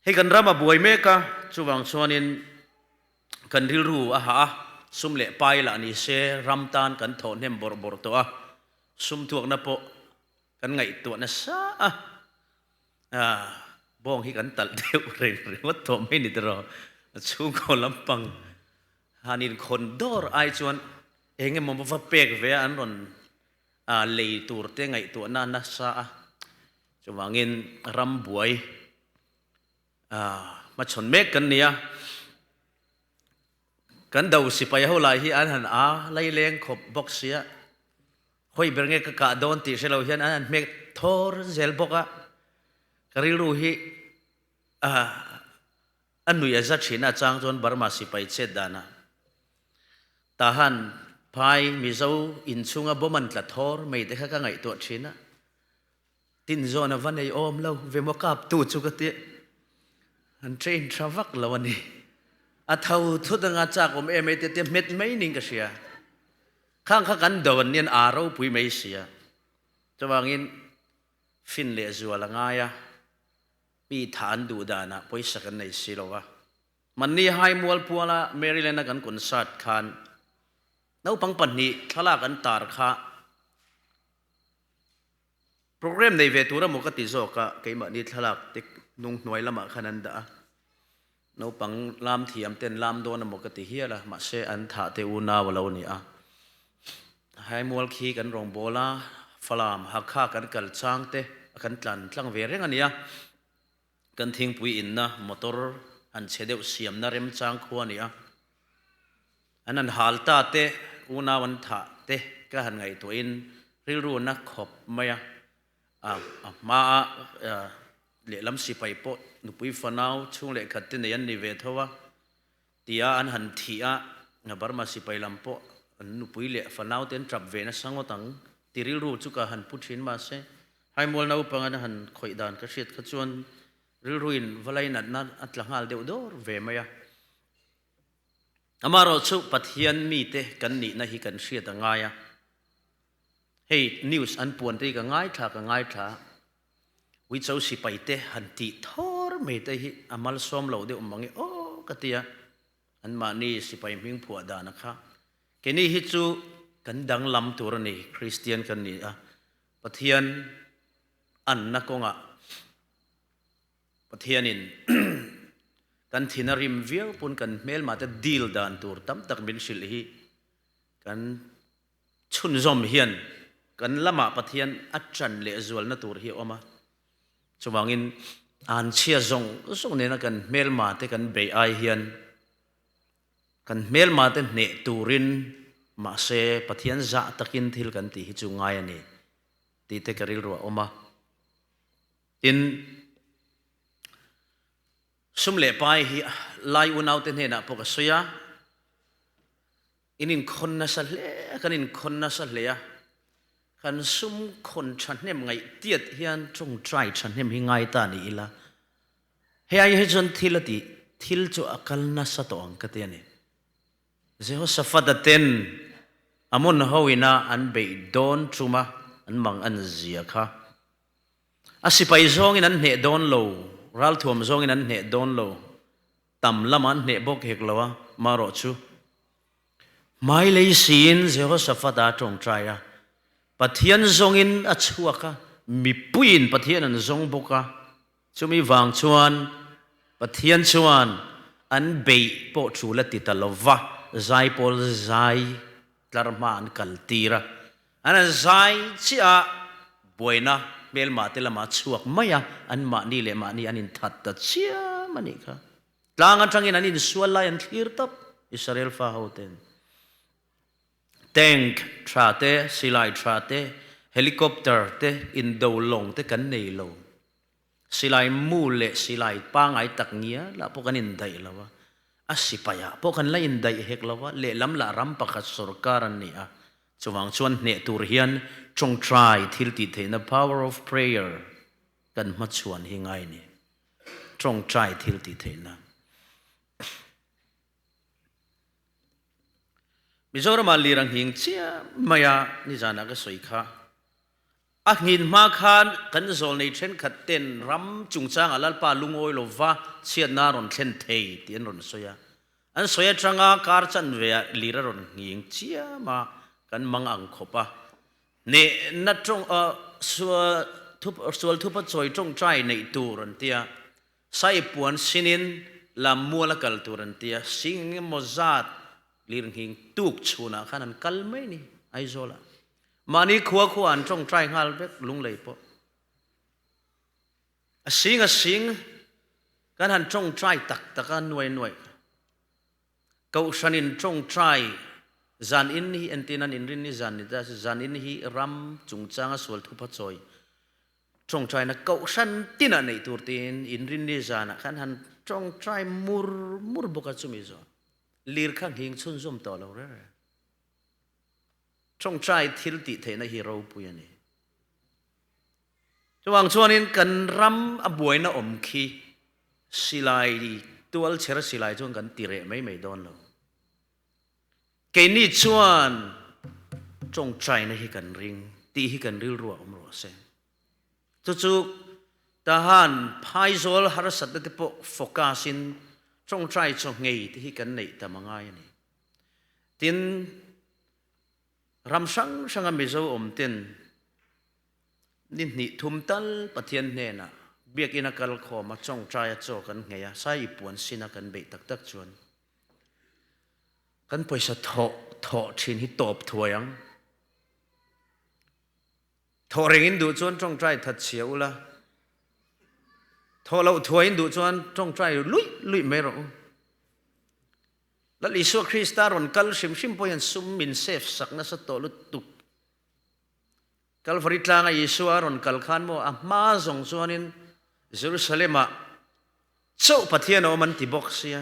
Hei kan ram a buai mek a, chuvang chuanin kan rilru a hah a, sum leh pai lah ni se ram tan kan thawh hnem bawrh bawrh tawh a, sum tuakna pawh kan ngaihtuah nasa a, bawng hi kan talh deuh reng ringawt tawh mai ni tiraw, a chhungkaw lampang han inkhawn dawr ai chuan eng emaw va pek ve a an rawn lei tur te ngaihtuahna nasa a, chuvangin ram buai hmachhawn mek kan ni a, kan do sipai ho lai hi an han a laileng khawp bawk sia, hawi ber nge ka kah dawn tih hre lo hian an han hmek thawr zel bawk a, ka rilru hi A nui a za thin a chang chuan Burma sipai chet danah Tahan phai Mizo inchhunga bomb an tla thawr mai te kha ka ngaihtuah thin a, tin zawn a va nei awm lo ve maw kap tu chu ka ti an train tha vak lo a ni. A tho thut anga chak awm em ai te tia hmet mai ning ka hria. Khang kha kan do an nian aa ropui mai sia. Chuvangin fin leh zual a ngai a. Mi tha an duh danah pawisa kan nei si lo va. Manni Haimual puala Maryland-a kan concert khan naupang pahnih thlalak an tar kha program nei ve tur emaw ka ti zawk a, keimahni thlalak te hnung hnuai lamah khan an dah a. Naupang lam thiam ten lam dawn emaw ka ti hial a, mahse an thah te unau a lo ni a. Haimual khi kan rawngbâwl a, Falam, Hakha kan kal chang te a kan tlan tlang ve reng a nia. Kan thingpui inna motor han chhe deuh siamna remchang khua a ni a. An han hal ta te, unau an thah te ka han ngaihtuahin rilru na khawp mai a. A hmaa lehlam sipai pawh nupui fanau chhung leh khat te nei an ni ve tho a. Tia an han thih a, Burma sipai lam pawh an nupui leh fanau te an tap ve nasa ngawt ang ti rilru chu ka han pu thin mahse Haimual naupang an han khawih dan ka hriat kha chuan rilruin va lainatna a tla nghal deuh dawr ve mai a. Amaherawhchu Pathian mite kan nihna hi kan hriat a ngai a, hei news an puan te hi ka ngaithla ka ngaithla a, Uicho sipai te han tih thawr mai te hi a malsawm lo deuh mang e aw ka ti a, anmahni sipai hming phuah dan a kha. Keini hi chu kan danglam tur a ni, Kristian kan ni a, Pathian anna kawngah Pathianin kan thin a rim viau pawn kan hmelmah te deal dan tur tam tak min hrilh hi kan Chhunzawm hian kan lamah Pathian a ṭan lehzualna tur hi a awm a. Chuvangin anchhia zawng zawng nena kan hmelmate kan beih ai hian kan hmelmate hneh turin mahse Pathian zah takin thil kan tih hi chu ngai a ni tih te ka rilru a awm a. Tin, sum leh pai hi lai unaute hnenah pawh ka sawi a. In inkhawn nasa hle, kan inkhawn nasa hle a, kan sum khawn thahnem ngaih tiat hian tawngtai thahnem hi ngai ta ni ila, hei ai hi chuan thil a tih, thil chu a kal nasa tawh ang ka ti a ni. Jehoshaphat-a ten Ammon ho ina an beih dawn ṭuma an mang an zia kha a sipai zawngin an hneh dawn lo, ralthuam zawngin an hneh dawn lo, Tam lam an hneh bawk hek lo a, marawh chu hmailei siin Jehoshaphat a tawngtai a, Pathian zawngin a chhuak a, mipuiin Pathian an zawng bawk a, chumi vang chuan Pathian chuan an beih pawh tul a ti ta lo va, zaipawl zai tlar hma an kal tir a, an han zai chiah a, buaina hmelmah te lamah chhuak mai a, an mahni leh mahni an inthat ta chiam a nih kha. Tlang atangin an insual lai an thlir tawp Israel fa ho ten. Tank tha te, silai tha te, helicopter te, indo lawng te kan nei lo. Silai mu leh silai pangai tak ngial ah pawh kan indaih lo a, a sipai ah pawh kan la indaih hek lo a, lehlam lah ram pakhat sorkar an ni a, chuvang chuan hneh tur hian tawngtai thil tih theihna power of prayer kan hmachhuan hi ngai ni, tawngtai thil tih theihna. Mizoram ah lir a nghing chiah mai a, nizanah ka sawi kha. A nghin hma khan kan zawlnei thenkhat ten ram chungchangah Lalpa lungawi lova chhiatna a rawn thlen thei tih an rawn sawi a. An sawi atanga kar chanve ah lir a rawn nghing chiam a, kan mang ang khawp a. Hnehna tawng sual thupa chawi tawngtai neih tur an ti a, sai puan sinin lammual a kal tur an ti a, sing engemaw zat lir nghing tuk chhunah khan an kal mai ni Aizawlah. Mahni khua khua an tawngtai nghal vek lunglei pawh. A sing a sing kan han tawngtai tak tak a nuai nuai. Kohhran in tawngtai zan in hi entin an inrin ni zan ni ta zan in hi ram chungchanga sual thupha chawi tawngtaina kohhran tinah neih tur tiin inrin ni zanah khan han tawngtai mur mur bawk a chumi zawh lir kha nghing chhunzawm tawh lo reng reng. Tawngtai thil tih theihna hi ropui a ni. Chuvang chuanin kan ram a buaina awm khi silai tual chher silai chuan kan ti reh mai mai dawn lo. Keini chuan tawngtaina hi kan ring tih hi kan rilru ah awm rawh se. Chu chu tahan phaizawl harsatna te pawh focus in tawngtai chaw nghei te hi kan neih tam a ngai a ni. Tin, ram hrang hranga Mizo awm ten ni hnih thum tal Pathian hnenah biakinn a kal khawm a, tawngtai a chaw kan nghei a, sai i puan sin a kan beih tak tak chuan kan pawisa thawh thawh thin hi tawp thuai ang. Thawh reng in duh chuan tawngtai that chhia ula, thawh loh thuai in duh chuan tawngtai luih luih mai rawh u. Lal Isua Krista rawn kal hrim hrim pawh hian sum min save sak nasa tawh lutuk. Kalvari tlanga Isua a rawn kal khan maw a hma zawng chuanin Jerusalem-ah chauh Pathian a awm an ti bawk sia.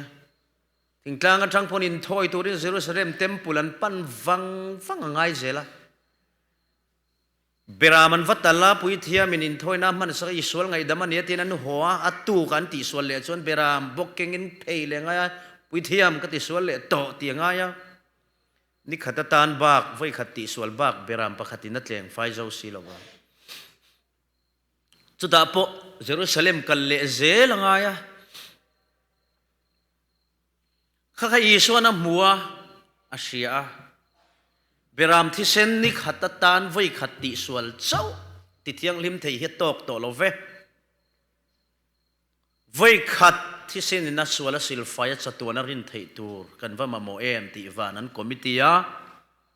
Thingtlang atang pawn inthawi turin Jerusalem temple an pan vang vang a ngai zel a. Beram an va tal a, puithiamin inthawina hmansak i sual ngaihdam a nia tiin an haw a, a tuk an tihsual leh chuan beram bawk kengin phei leh ngai a, puithiam ka tisual leh tawh tih a ngai a. Ni khat atan bak, vawi khat tihsual bak beram pakhatin a tleng fai zo si lo va. Chutah pawh Jerusalem kal leh zel a ngai a. Kha kha Isuan a hmu a, a hria a. Beram thisen ni khat atan vawi khat tihsual chauh ti thianghlim thei hi a tawk tawh lo ve. Vawi khat thisen in a sual a silfai a chatuan a rin theih tur kan va mamawh em tih van an committee a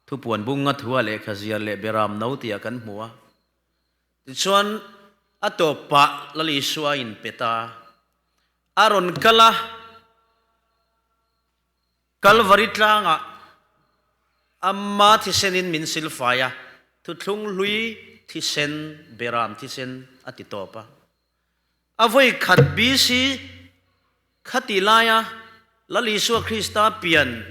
thupuan bunga thua lehkha ziar leh beram no tihah kan hmu a. Tichuan a tawpah Lal Isua a inpe ta. A rawn kal a, Kalvari tlangah Amma thisenin min silfai a, thuthlung hlui thisen, beram thisen a ti tawp a. A vawi khat BC khati laia Lal Isua Krista pian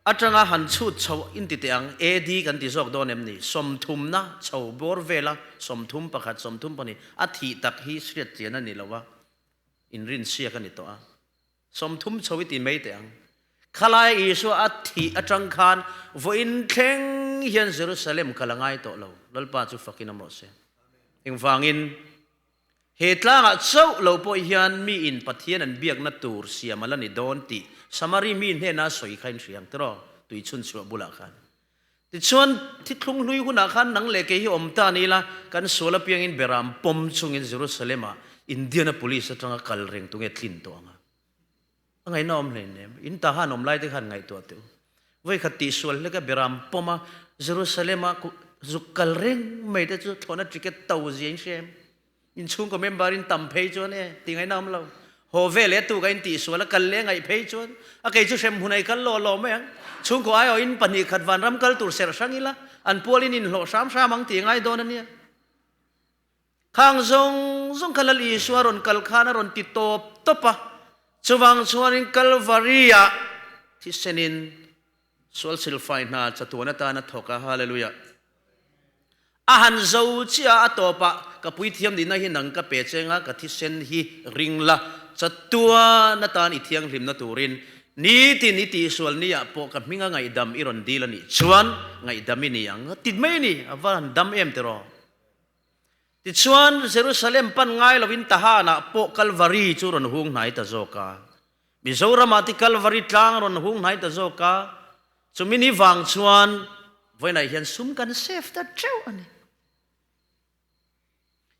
atanga han chhut chho inti teh ang, AD kan ti zawk dawn em ni? Sawmthumna chho bawr vela 31, 32 a thih tak hi hriat chian a ni lo a. Inrinsiak a ni tawh a, 30 chho i ti mai teh ang. Khalai Isua a thih atang khan vawiin thleng hian Jerusalem kal a ngai tawh lo. Lalpa chu fakin awm rawh se. Engvangin he tlangah chauh lo pawh hian miin Pathian an biakna tur siam a la ni dawn tih Samari mi hnena sawi kha in hria ang tiraw? Tui chhunchhuah bulah khan. Tichuan, thithlung hlui hunah khan nang leh kei hi awm ta ni ila, kan sual apiangin beram pawm chungin Jerusalem-ah Indianapolis atanga kal reng tunge tlin tawh ang a? A ngaihna awm hlein em? In ta han awm lai te khan ngaihtuah teh u. Vawikhat tihsual hleka beram pawm a Jerusalem-a zuk kal reng mai te chu thlawhna ticket to zia in hria em? Inchhungkaw member in tam phei chuan e ti ngaihna awm lo. Haw ve leh tuk a in tihsual a kal leh ngaih phei chuan a kei chu hrem hun a i kal lawh lawh mai ang. Chhungkaw aiawh in pahnih khat vanram kal tur serh hrang ila an pual in inhlawh hram hram ang tih ngai dawn a nia. Khang zawng zawng kha Lal Isua rawn kal khan a rawn ti tawp tawp a, chuvang chuanin Kalvari-ah thisenin Sual silfai hna chatuan atan a thawk a, Hallelujah. A han zo chiah a tawpah ka puithiam nihna hi nang ka pe cheng a, ka thisen hi ring la, chatuan atan i thianghlimna turin nitin i tihsual ni ah pawh ka hminga ngaihdam i rawn dil a nih chuan ngaihdam i ni ang, ti mai a ni, a va han dam em tiraw? Tichuan, Jerusalem pan ngai lovin Tahanah pawh Kalvari chu rawn hung hnai ta zawk a. Mizoramah te Kalvari tlang rawn hung hnai ta zawk a. Chumi ni vang chuan vawiinah hian sum kan save ta teuh a ni.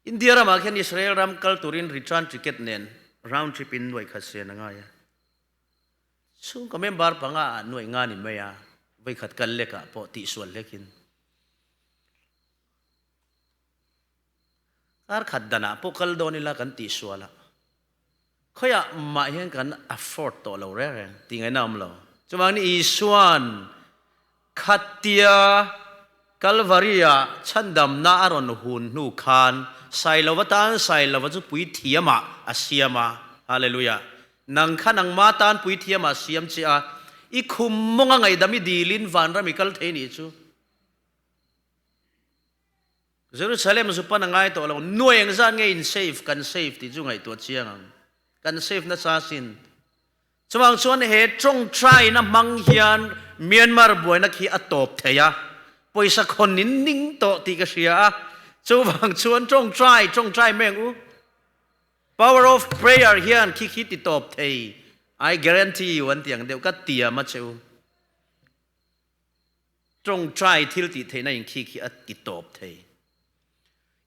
India ramah khian Israel ram kal turin return ticket nen round trip in nuaih khat sen a ngai a. Chhungkaw member panga ah nuaih nga ni mai a, vawikhat kal lekah pawh tihsual hlekin. Kar khat danah pawh kal dawn ila kan tihsual a, khawiah mah hian kan afford tawh lo reng reng tih ngaihna a awm lo. Chuvangin Isua'n khatia Kalvari-ah chhandamna a rawn hun hnu khan Sailova tan Sailova chu puithiamah a siam a. Hallelujah! Nang kha nangma tan puithiamah a siam che a, i khum mawnga ngaihdam i dilin vanram i kal thei nih chu. Jerusalem zu pan a ngai tawh lo, nuai engzat nge in save kan save tih chu ngaihtuah chiang ang. Kan save nasa sin. Chuvang chuan he tawngtaina hmang hian Myanmar buaina khi a tawp thei a, pawisa khawn in ning tawh tih ka hria a, chuvang chuan tawngtai tawngtai mai ang u. Power of prayer hian khi khi ti tawp thei, I guarantee you an ti ang deuh, ka tiam a che u. Tawngtai thil tih theihna in khi khi a ti tawp thei.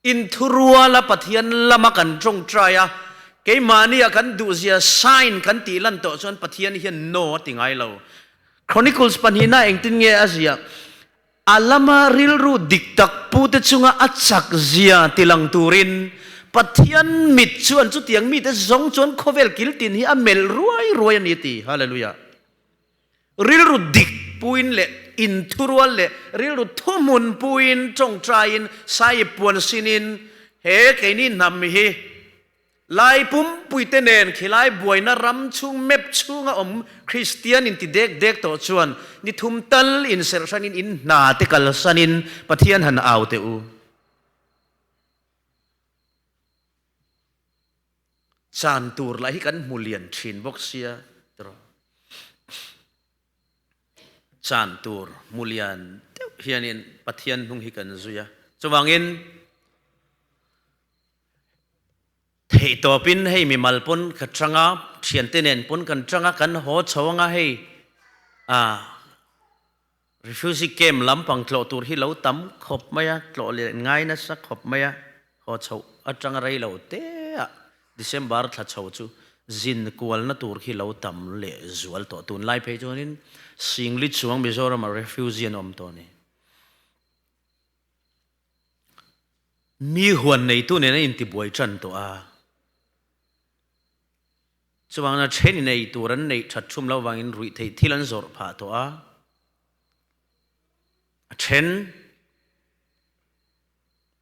Inthuruala Pathian lama kan tawngtai a, keimahni a kan duhzia sign kan tih lan tawh chuan Pathian hian no a ti ngai lo. Chronicles pahnihna engtin nge a ziah? A lama rilru dik tak pute chunga a chak zia ti lang turin Pathian mit chuan chutiang mite zawng chuan khawvel kil tin hi a melh ruai ruai a ni a ti. Hallelujah. Rilru dik puin leh inthurual leh rilru thuhmun puin tawngtaiin sai puan sinin he keini hnam hi Lai pumpuite nen khilai buaina ram chhung map chhunga awm Kristian inti dek dek tawh chuan ni thum tal inserh hranin in hna te kalsanin Pathian han au teh u. Chan tur lah hi kan hmu lian thin bawk sia tiraw. Chan tur hmu lian deuh hianin Pathian hnung hi kan zui a. Chuvangin theihtawpin hei mimal pawn ka chang a, thiante nen pawn kan chang a, kan haw chho anga hei ah Refugee camp lampang tlawh tur hi lo tam khawp mai a, tlawh leh ngai nasa khawp mai a, haw chhoh atanga rei lo te ah December thla chho chu zin kualna tur khi lo tam leh zual tawh. Tunlai phei chuanin Singli chuang Mizoram ah refugee an awm tawh a ni. Mi huan neitu nen an intibuai tan tawh a. Chuvangin a then in ei tur an neih that thum lo vangin ruih theih thil an zawrh phah tawh a, a then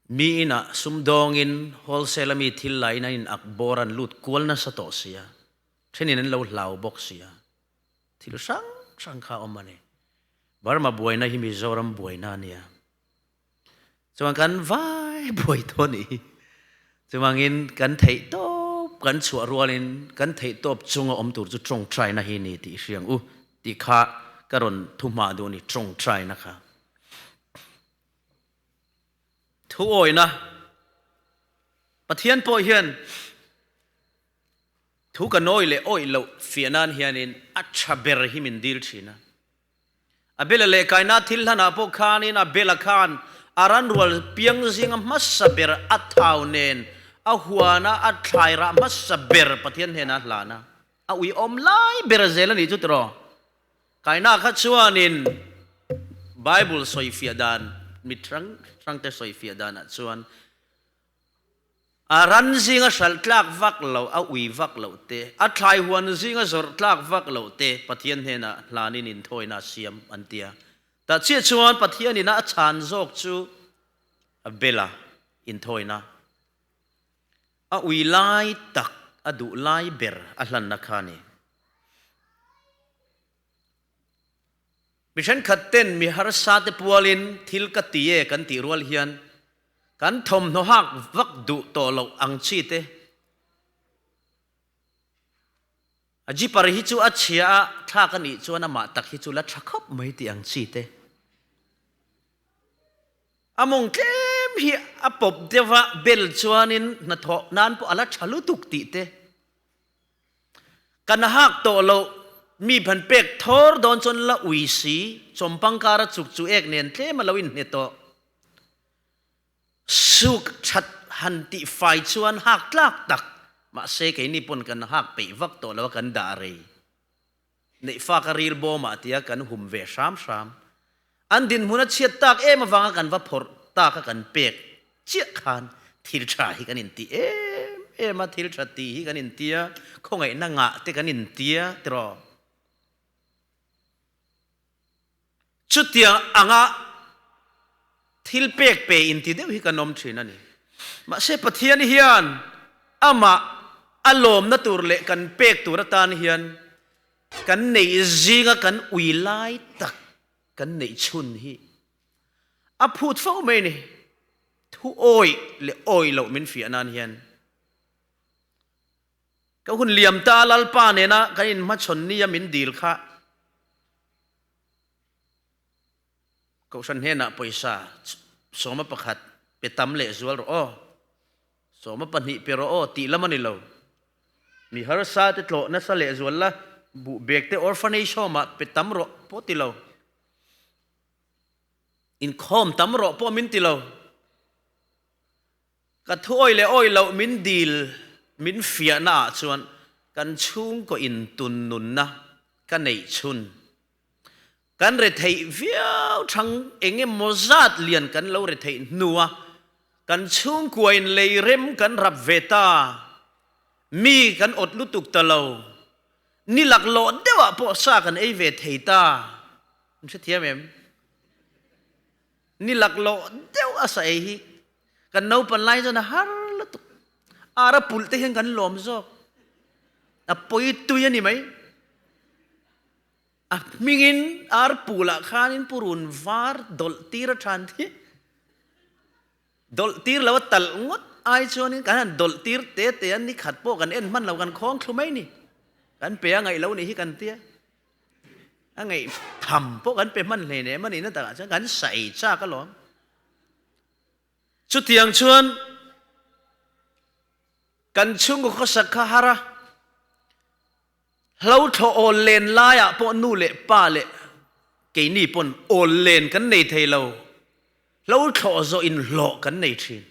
mi inah sumdawngin wholesale a mi thil lain an in ak bawr an lut kual nasa tawh sia, thenin an lo hlau bawk sia, thil hrang hrang kha a awm a ni. Burma buaina hi Mizoram buaina a nia. Chuan kan vai buai tawh a nih hi. Chuvangin kan theih tawp kan chhuah rualin kan theih tawp chunga awm tur chu tawngtaina hi ni tih i hria ang u tih kha ka rawn thu hma duh a ni, tawngtaina kha. Thuawina Pathian pawh hian thu ka nawi leh awih loh fiah nan hianin a tha ber hi min dil thin a. Abela leh Kaina thil hlanah pawh khanin Abela khan a ranrual piang zinga hmasa ber a thau nen a huana a thlai rah hmasa ber Pathian hnenah a hlan a, a uiawm lai ber zel a nih chu tiraw? Kaina kha chuanin Bible sawifiah dan mi hrang hrangte sawifiah danah chuan A ran zinga hralh tlak vak lo, a ui vak loh te, a thlai huan zinga zawrh tlak vak loh te Pathian hnenah hlanin inthawina a siam an ti a. Tah chiah chuan Pathian ina a chhan zawk chu a bel a, inthawina a ui lai tak, a duh lai ber a hlanna kha a ni. Mi thenkhat ten mi harsa te pualin thil ka ti e kan tih rual hian kan thawmhnaw hak vak duh tawh loh ang chi te a zipper hi chu a chhia a thlak a nih chuan amah tak hi chu la tha khawp mai tih ang chi te a mawng tlem hi a pawp deuh a, bel chuanin hnathawh nan pawh a la tha lutuk tih te. Kan hak tawh loh mi phan pek thawr dawn chuan la ui si, chawmpang kara chuk chu ek nen tlem a lo inhne tawh. Suk that han tih fai chuan hak tlak tak, mahse keini pawn kan hak peih vak tawh lo a kan dah rei. Neih fa ka ril bawmah tia kan hum ve hram hram. An dinhmun a chhiat tak em avanga kan va phawrh tak a kan pek chiah khan thil tha hi kan inti em em a, thil tha ti hi kan intia, khawngaihna ngah te kan intia tiraw? Chutiang anga thil pek pe inti deuh hi kan awm thin a ni. Mahse Pathian hian amah a lawmna tur leh kan pek tur atan hian kan neih zinga kan ui lai tak kan neih chhun hi a phut fo mai a ni. Thu awih leh awih loh min fiah nan hian ka hun liam ta Lalpa nena kan inhmachhawn nia min dil kha Kohhran hnenah pawisa 11 pe tam leh zual rawh aw, 12 pe rawh aw tih lam a ni lo. Mi harsa te tlawh nasa leh zual la, buh bek te orphanage home ah pe tam rawh pawh ti lo. Inkhawm tam rawh pawh min ti lo. Ka thu awi leh awi loh min dil min fiahna ah chuan kan chhungkaw intun nunna ka neih chhun. Kan retheih viau thang eng emaw zat lian kan lo retheih hnua kan chhungkua in lei rem kan rap ve ta, mi kan awt lutuk ta lo, ni laklawh deuhah pawh sa kan ei ve thei ta, in hrethiam em? Ni laklawh deuh a sa ei hi kan naupan lai chuan a har lutuk. Ar a pulh te hian kan lawm zawk. A pawi tui a ni mai. A hmingin ar pulah khanin purun var dawlh tir a than thi. Dawlh tir lo a talh ngawt ai chuanin kan han dawlh tir te te a ni khat pawh kan en hman lo kan khawng thlu mai ni. Kan pe a ngaih lo nih hi kan tia. A ngaih tham pawh kan pe hman hle nem a nihna takah chuan kan sa ei chak alawm. Chutiang chuan kan chhungkaw khawsak kha har a, hlo thlawh awl len laiah pawh nu leh pa leh keini pawn awl len kan nei thei lo, hlo thlawh zawh inhlawh kan nei thin.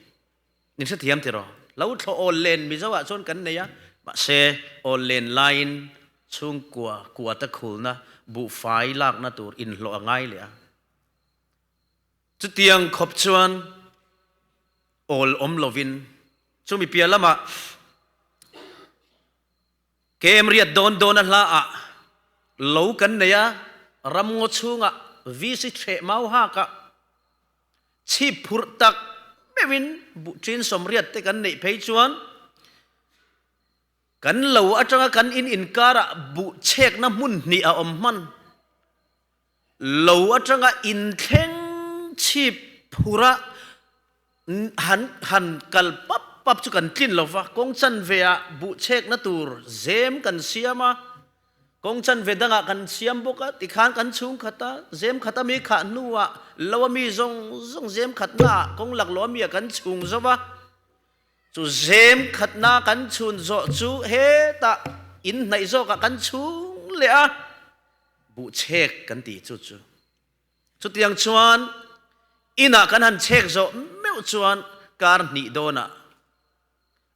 Min hrethiam tiraw? Lo thlawh awl len Mizo ah chuan kan nei a, mahse awl len laiin chhungkua kuata khulna buhfai lakna tur inhlawh a ngai leh a. Chutiang khawp chuan awl awm lovin chumi piah lamah KM riat dawn dawn a hla ah lo kan nei a, ramngaw chhungah VC threh mau hak ah Chhip phurh tak meuhin buh ṭin 80 te kan neih phei chuan kan lo aṭanga kan in inkarah buh chhekna hmun hnih a awm hman. Lo aṭanga inthleng chhip phurha han han kal pap pap chu kan tlin lo va, kawng chanve ah buh chhekna tur zem kan siam a, Kawng chanve dangah kan siam bawk a, tikhan kan chhung khat a, zem khat a mi khah hnuah lo a mi zawng zawng zem khatnaah kawng laklawh a mi ah kan chhung zo va, chu zem khatna kan chhun zawh chu hetah in hnaih zawkah kan chhung leh a, buhchek kan ti chu chu. Chutiang chuan inah kan han chek zawh meuh chuan kar hnih dawnah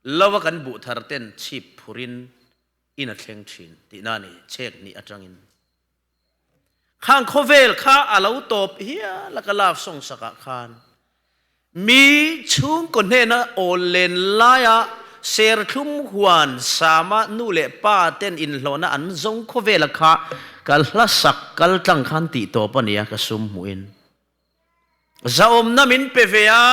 lo a kan buh thar ten chhip phurin in a thleng thin tihna a ni, chhek hnih atangin. Khang khawvel kha a lo tawp hial a ka love song sakah khan mi chhungkaw hnena awl len laia serthlum huan sama nu leh pa ten inhlawhna an zawng khawvela kha ka hla sak kal tlang khan tih tawp a nia ka sum hmuhin zahawmna min pe ve a.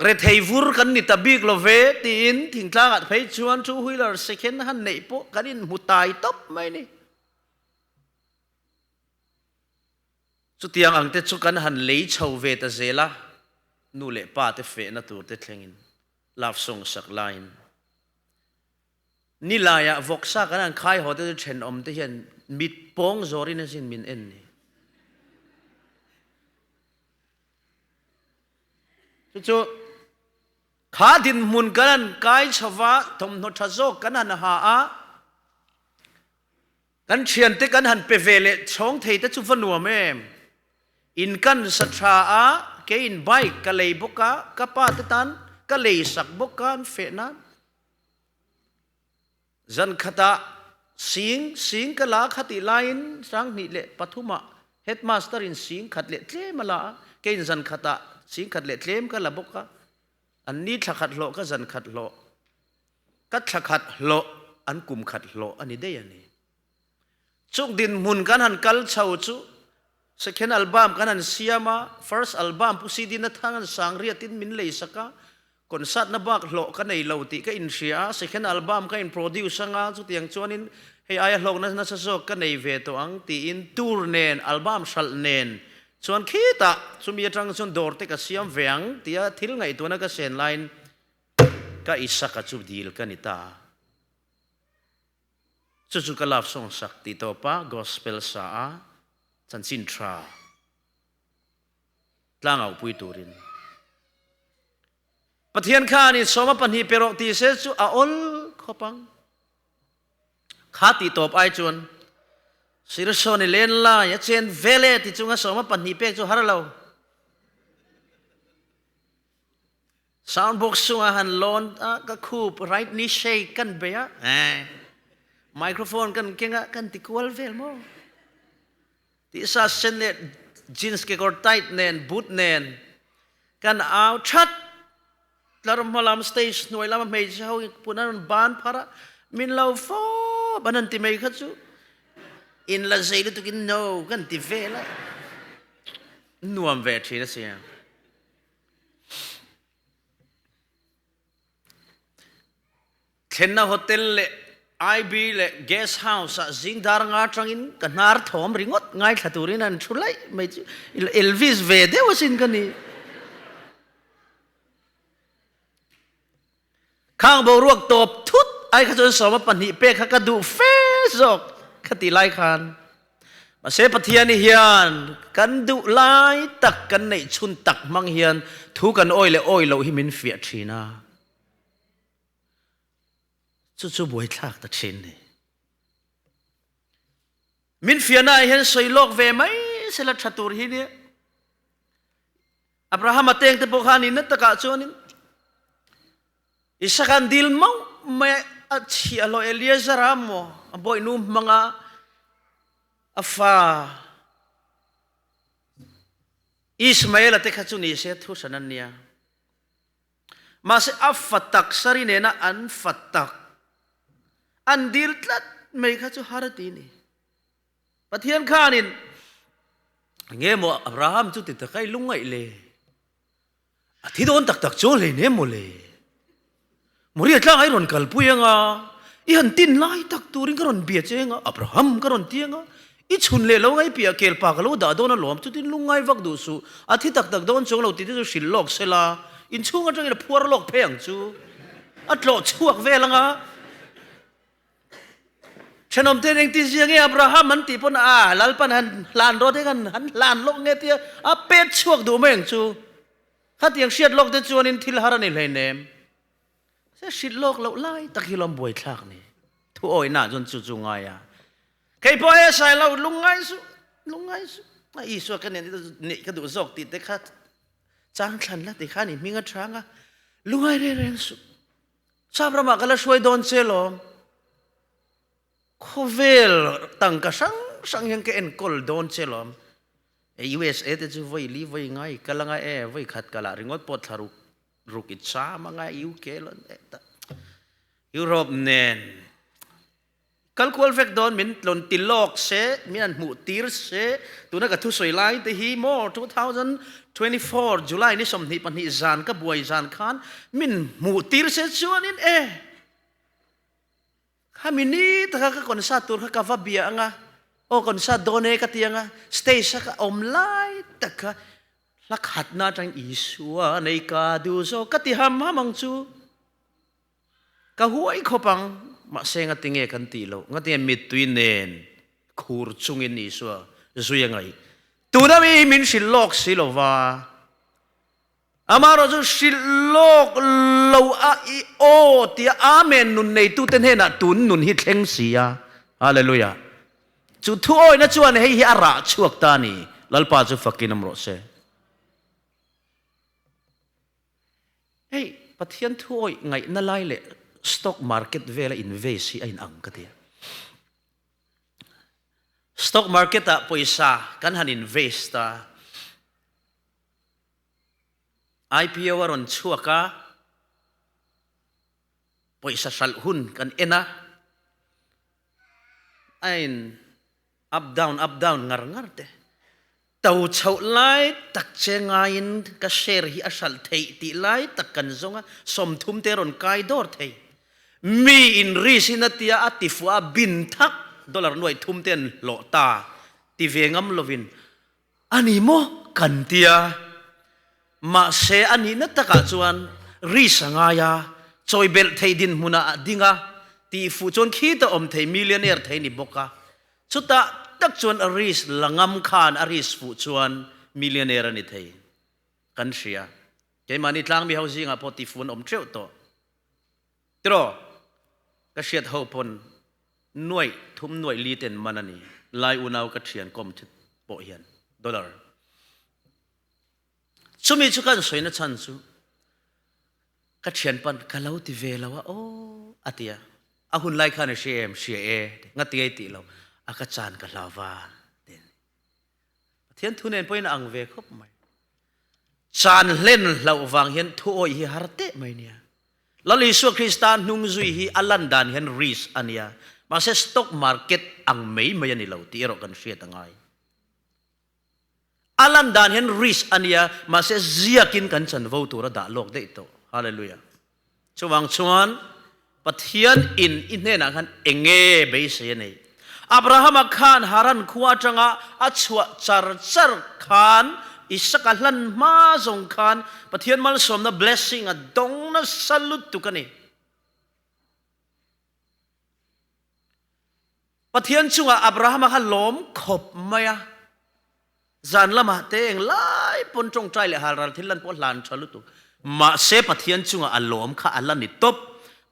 Rethei vur kan ni ta bik lo ve tiin thingtlangah phei chuan two wheeler second han neih pawh kan inhmu tai tawp mai ni. Chutiang ang te chu kan han lei chho ve ta zel a, nu leh pa te fehna tur te thlengin love song sak laiin Nilaiah vawksa kan han khai haw te chu thenawm te hian mit pawng zawrin asin min en ni. Chu chu kha dinhmun kan han kai chho va, thawmhnaw tha zawk kan han ha a, kan thiante kan han pe ve leh chhawng thei te chu va nuam em. In kan sa tha a, keiin bike ka lei bawk a, ka pa te tan ka lei sak bawk a an feh nan. Zan khatah sing sing ka la kha tih laiin 2003 ah headmaster in sing khat leh tlem a la a, keiin zan khatah sing khat leh tlem ka la bawk a, an ni thla khat hlawh ka zan khat hlawh, ka thla khat hlawh an kum khat hlawh a ni daih a ni. Chuk dinhmun kan han kal chho chu second album kan han siam a, first album Pu CD Nathang an sang riatin min lei sak a, concert na bak hlawh ka nei lo tih ka inhria a, second album ka in produce anga chutiang chuanin hei aia hlawkna nasa zawk ka nei ve tawh ang tiin tour nen album hralh nen chuan khitah chumi atang chuan dawr te ka siam ve ang tia thil ngaihtuahna ka sen laiin ka Isaka chu dil ka ni ta a. Chu chu ka love song sak tih tawp a gospel sa a chanchin tha tlangau pui turin Pathian khan in sawma pahnih pe rawh ti se chu a awl khawp ang. Kha tih tawp ai chuan Sirsawn i len lai a chen vele ti chunga sawma pahnih pek chu har lo. Sound box chungah han lawn a ka khup right knee shake kan bei a eh microphone kan keng a kan ti kual vel maw tisa sen leh jeans kekawr tight nen boot nen kan au that tlar hma lam stage hnuai lama hmeichhe ho pun an rawn ban phar a min lo fawp an han ti mai kha chu in la zei lutukin no kan ti vel a nuam ve thin asia. Thlenna hotel leh IB leh guest house ah zing dar nga atangin ka hnar thawm ringawt ngaithla turin an thu laih mai chu Elvis ve deuh asin ka ni. Khang boruak tawp thut ai kha chuan 12 pek kha ka duh fe zawk kha ti lai khan. Mahse Pathian hian kan duh lai tak kan neih chhun tak hmang hian thu kan awi leh awi loh hi min fiah thin a. Chu chu buaithlak ta thin ni. Min fiahna ah hian sawi lawk ve mai sela tha tur hi nia. Abraham a teng te pawh khan in na takah chuanin Isaka an dil mauh mai a chhiah lo Eliezer a maw a bawihnu hmanga a fa Ismael te kha chu ni se thu hran an nia. Mahse a fa tak sari nena an fa tak an dil tlat mai kha chu har ti ni. Pathian khanin nge maw Abraham chu ti takai lungngaih le. A thi dawn tak tak chu hlei nem maw le. Moria tlang ai rawn kalpui anga, i han tin lai tak turin ka rawn bia che anga, Abraham ka rawn ti anga, i chhun leh lo ngai piah kelpa ka lo dah dawn alawm, chutin lungngai vak duh suh, a thi tak tak dawn chuang lo tih te chu hrilh lawk sela, inchhung atangin a phuar lawk phei ang chu, a tlawh chhuak vel anga. Thenawm ten engti zia nge Abraham an tih pawn a Lalpan han hlan rawt eng an han hlan lawk nge tia a pet chhuak duh mai ang chu. Khatiang hriat lawk te chuanin thil har a ni hleinem. Se hrilh lawk loh lai tak hi lawm buaithlak ni. Thu awihna chuan chu chu ngai a. Kei pawh e sai lo lungngai suh lungngai suh. A Isua ka nen neih ka duh zawk tih te kha chang thlan la ti khan i hming a chang a lungngai reng reng suh. Sap ramah ka la hruai dawn che lawm. Khawvel tangka hrang hrang hian ka enkawl dawn che lawm. E USA te chu voi li voi ngai ka la ngai e voi khat ka lah ringawt pawh thla ruk ruk i cham a ngai UK lo Europe nen Kal kual vek dawn min tlawn ti lawk se, min han hmuh tir se, tuna ka thusawi lai te hi maw 2024 July ni 22 zan ka buai zan khan min hmuh tir se chuanin e khami ni taka ka concert tur kha ka va bia anga aw concert dawn e ka ti anga stage a ka awm lai tak kha hla khatna atang Isua nei ka duh zawk ka ti ham ham ang chu. Ka huai khawp ang, mahse ngatinge kan tih loh, ngatinge mittui nen khur chungin Isua zui a ngaih. Tuna mi hi min hrilh lawk si lo va. Amaherawhchu hrilh lawk lo a i aw tia Amen nun neitute hnenah tun nun hi thleng si a. Hallelujah. Chu thuawihna chuan hei hi a rah chhuak ta a ni. Lalpa chu fakin awm rawh se. Hei Pathian thuawih ngaihna lai leh stock market vela invest hi a inang ka ti a. Stock market ah pawisa kan han invest a, IPO a rawn chhuak a, pawisa hralh hun kan en a, a in up down up down ngar ngar te. To chhoh lai tak che ngaiin ka share hi a hralh theih tih lai tak kan zawng a, 30 te rawn kai dawr thei. Mi in risk in a tia a tifuah a bin thak dollar nuaih thum te an hlawh ta ti ve ngam lovin a ni maw kan tia. Mahse a nihna takah chuan risk a ngai a, chawi belh theih dinhmunah a ding a, tihfuh chuan khita awm thei millionaire thei ni bawk a. Chutah tak chuan a risk la ngam khan a risk fuh chuan millionaire a ni thei. Kan hria. Keimahni tlangmi ho zingah pawh tifu an awm teuh tawh. Tiraw? Ka hriat ho pawn nuaih thum nuaih li ten man a ni. Lai unau ka thian kawm thut pawh hian dollar. Chumi chu kan sawina chhan chu ka thian pan ka lo ti ve lo a aw a ti a. A hun lai khan i hria em? Hria e. Ngati ei tih lo. A ka chan ka hlau va. Pathian thu nen pawhin a ang ve khawp mai. Chan hlen hlauh vang hian thu awih hi har teh mai nia. Lal Isua Krista hnung zui hi a lan dan hian risk a nia. Mahse stock market ang mai mai a ni lo tih erawh kan hriat a ngai. A lan dan hian risk a nia, mahse ziakin kan chanvo tur a dah lawk daih tawh. Hallelujah. Chuvang chuan Pathian in i hnenah khan enge beisei a nei? Abrahama khan Haran khua atanga a chhuah char char khan Isaka hlan hma zawng khan Pathian malsawmna blessing a dawng nasa lutuk a ni. Pathian chungah Abrahama kha lawm khawp mai a. Zan lamah te eng lai pawn tawngtai leh halral thil lan pawh hlan tha lutuk. Mahse Pathian chungah a lawm kha a la ni tawp.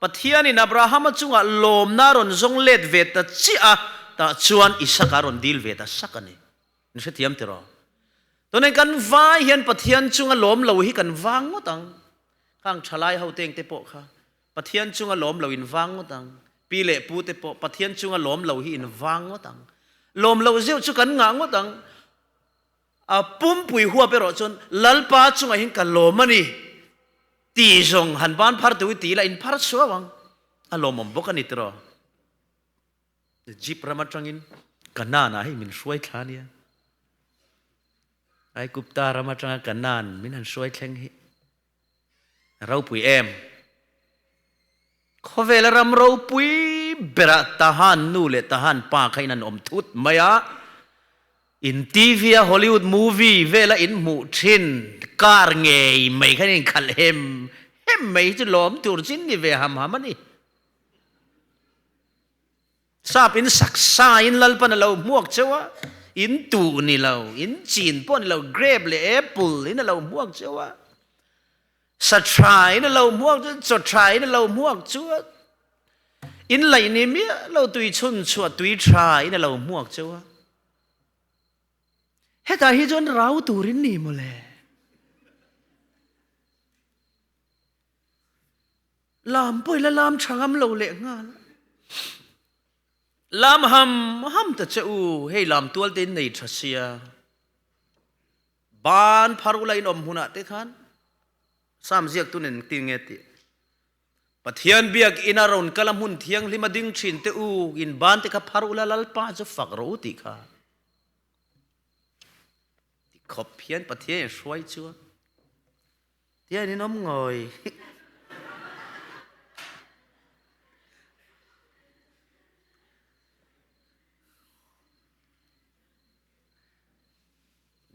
Pathianin Abrahama chungah lawmna a rawn zawng let ve ta chiah a, tah chuan Isaka a rawn dil ve ta sak a ni. In hrethiam tiraw? Tunah kan vai hian Pathian chunga lawm lo hi kan vang ngawt ang. Khang thalai ho teng te pawh kha Pathian chunga lawm lo in vang ngawt ang. Pi leh pu te pawh Pathian chunga lawm lo hi in vang ngawt ang. Lawm loh zeuh chu kan ngah ngawt ang. A pumpui huap erawh chuan Lalpa chungah hian ka lawm a ni ti zawng han ban phar tu i ti ila in phar chhuau ang. A lawmawm bawk a ni tiraw. Egypt ram atangin Kanaan ah hei min hruai thla nia. Aigupta ram atanga Kanaan min han hruai thleng hi Ropui em? Khawvela ram ropui berah Tahan nu leh Tahan pa kha in an awm thut mai a, in TV a Hollywood movie vela in hmuh thin car ngei mai khan in khalh hem hem mai hi chu lawm tur chin ni ve ham ham a ni. Sap in sak sa in Lalpan a lo hmuak cheu a, in tuh ni lo, in chin pawh ni lo, grape leh apple in a lo hmuak cheu a, sa tha in a lo hmuak chu, chaw tha in a lo hmuak chu a, in laih ni miah lo tui chhun chhuah tui tha in a lo hmuak cheu a. Hetah hi chuan rau turin ni mawle. Lam pawh i la lam tha ngam lo leh nghal. Lam ham ham ta che u, hei lam tual te in nei tha sia. Ban phar ula in awm hmunah te khan Sam ziak tu nen tin nge ti. Pathian biak ina rawn kala hmun thianghlim a ding thin te u, in ban te kha phar ula Lalpa chu fak rawh u tih kha. Ti khawp hian Pathian in hruai chuan. Tian in awm ngawi.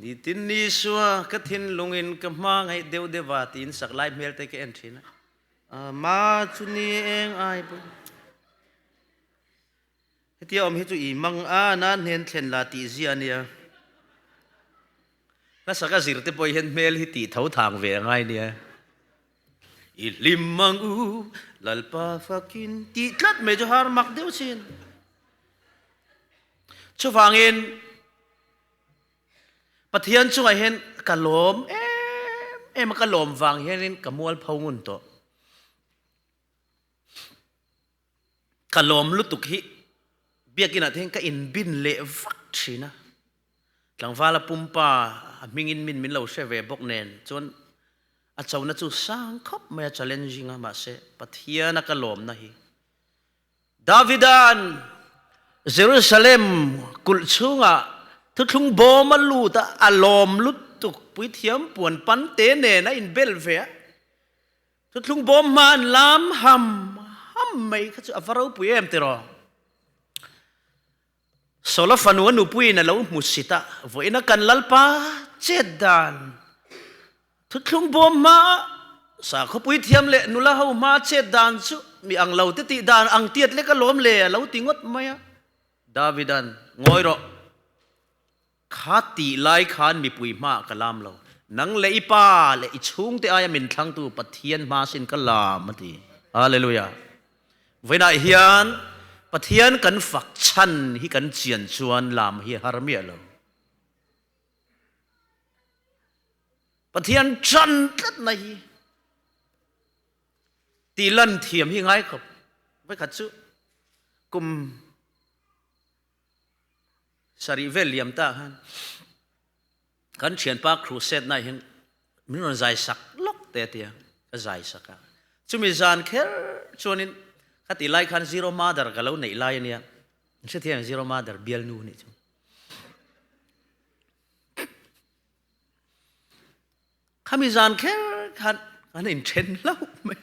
Nitin ni sua ka thinlung in ka hma ngaih deuh deuha tiin sak lai hmel te ka en thin a. Ma chu ni eng ai pawh. Hetia awm hi chu i mang a na hnen thlen la tih zia ania. Hmasa ka zir te pawh hian hmel hi tih tho thang ve a ngai nia. I hlim ang u, Lalpa fakin tih tlat mai chu har mak deuh chin. Chuvangin Pathian chungah hian ka lawm em em a, ka lawm vang hianin ka mualpho ngun tawh. Ka lawm lutuk hi biakinah te hian ka inbin leh vak thin a. Tlangvala pumpa a hmingin min min lo hre ve bawk nen chuan a chona chu sang khawp mai a, challenging a, mahse Pathiana ka lawmna hi Davida'n Jerusalem kulh chhungah thuthlung bawm a lut a, a lawm lutuk puithiam puan pan te nen a inbel ve a. Thuthlung bawm hma an lam ham ham mai kha chu a va ropui em tiraw? Saula fanu a nupuiin a lo hmu sit a, vawiina kan Lalpa chet dan, thuthlung bawm hma sakhawpui thiam leh nula ho hma chet dan chu mi ang lo te tih dan ang tiat lek alawm le a lo ti ngawt mai a. Davida'n, Ngawi rawh, kha tih lai khan mipui hmaah ka lam lo, nang leh i pa leh i chhungte aia min thlangtu Pathian hma sin ka lam a ti. Hallelujah. Vawiinah hian Pathian kan fak chhan hi kan chian chuan lam hi a har miah lo. Pathian ṭan tlatna hi tih lan thiam hi ngai khawp. Voikhat chu kum sarih vel liam ta khan Kan thianpa crusade na hian min rawn zai sak lawk te tia ka zai sak a. Chumi zan kher chuanin khati lai khan zero mother ka lo neih lai ania. Hrethiam zero mother bialnu nih chu. Khami zan kher khan kan inthen hlauh mai.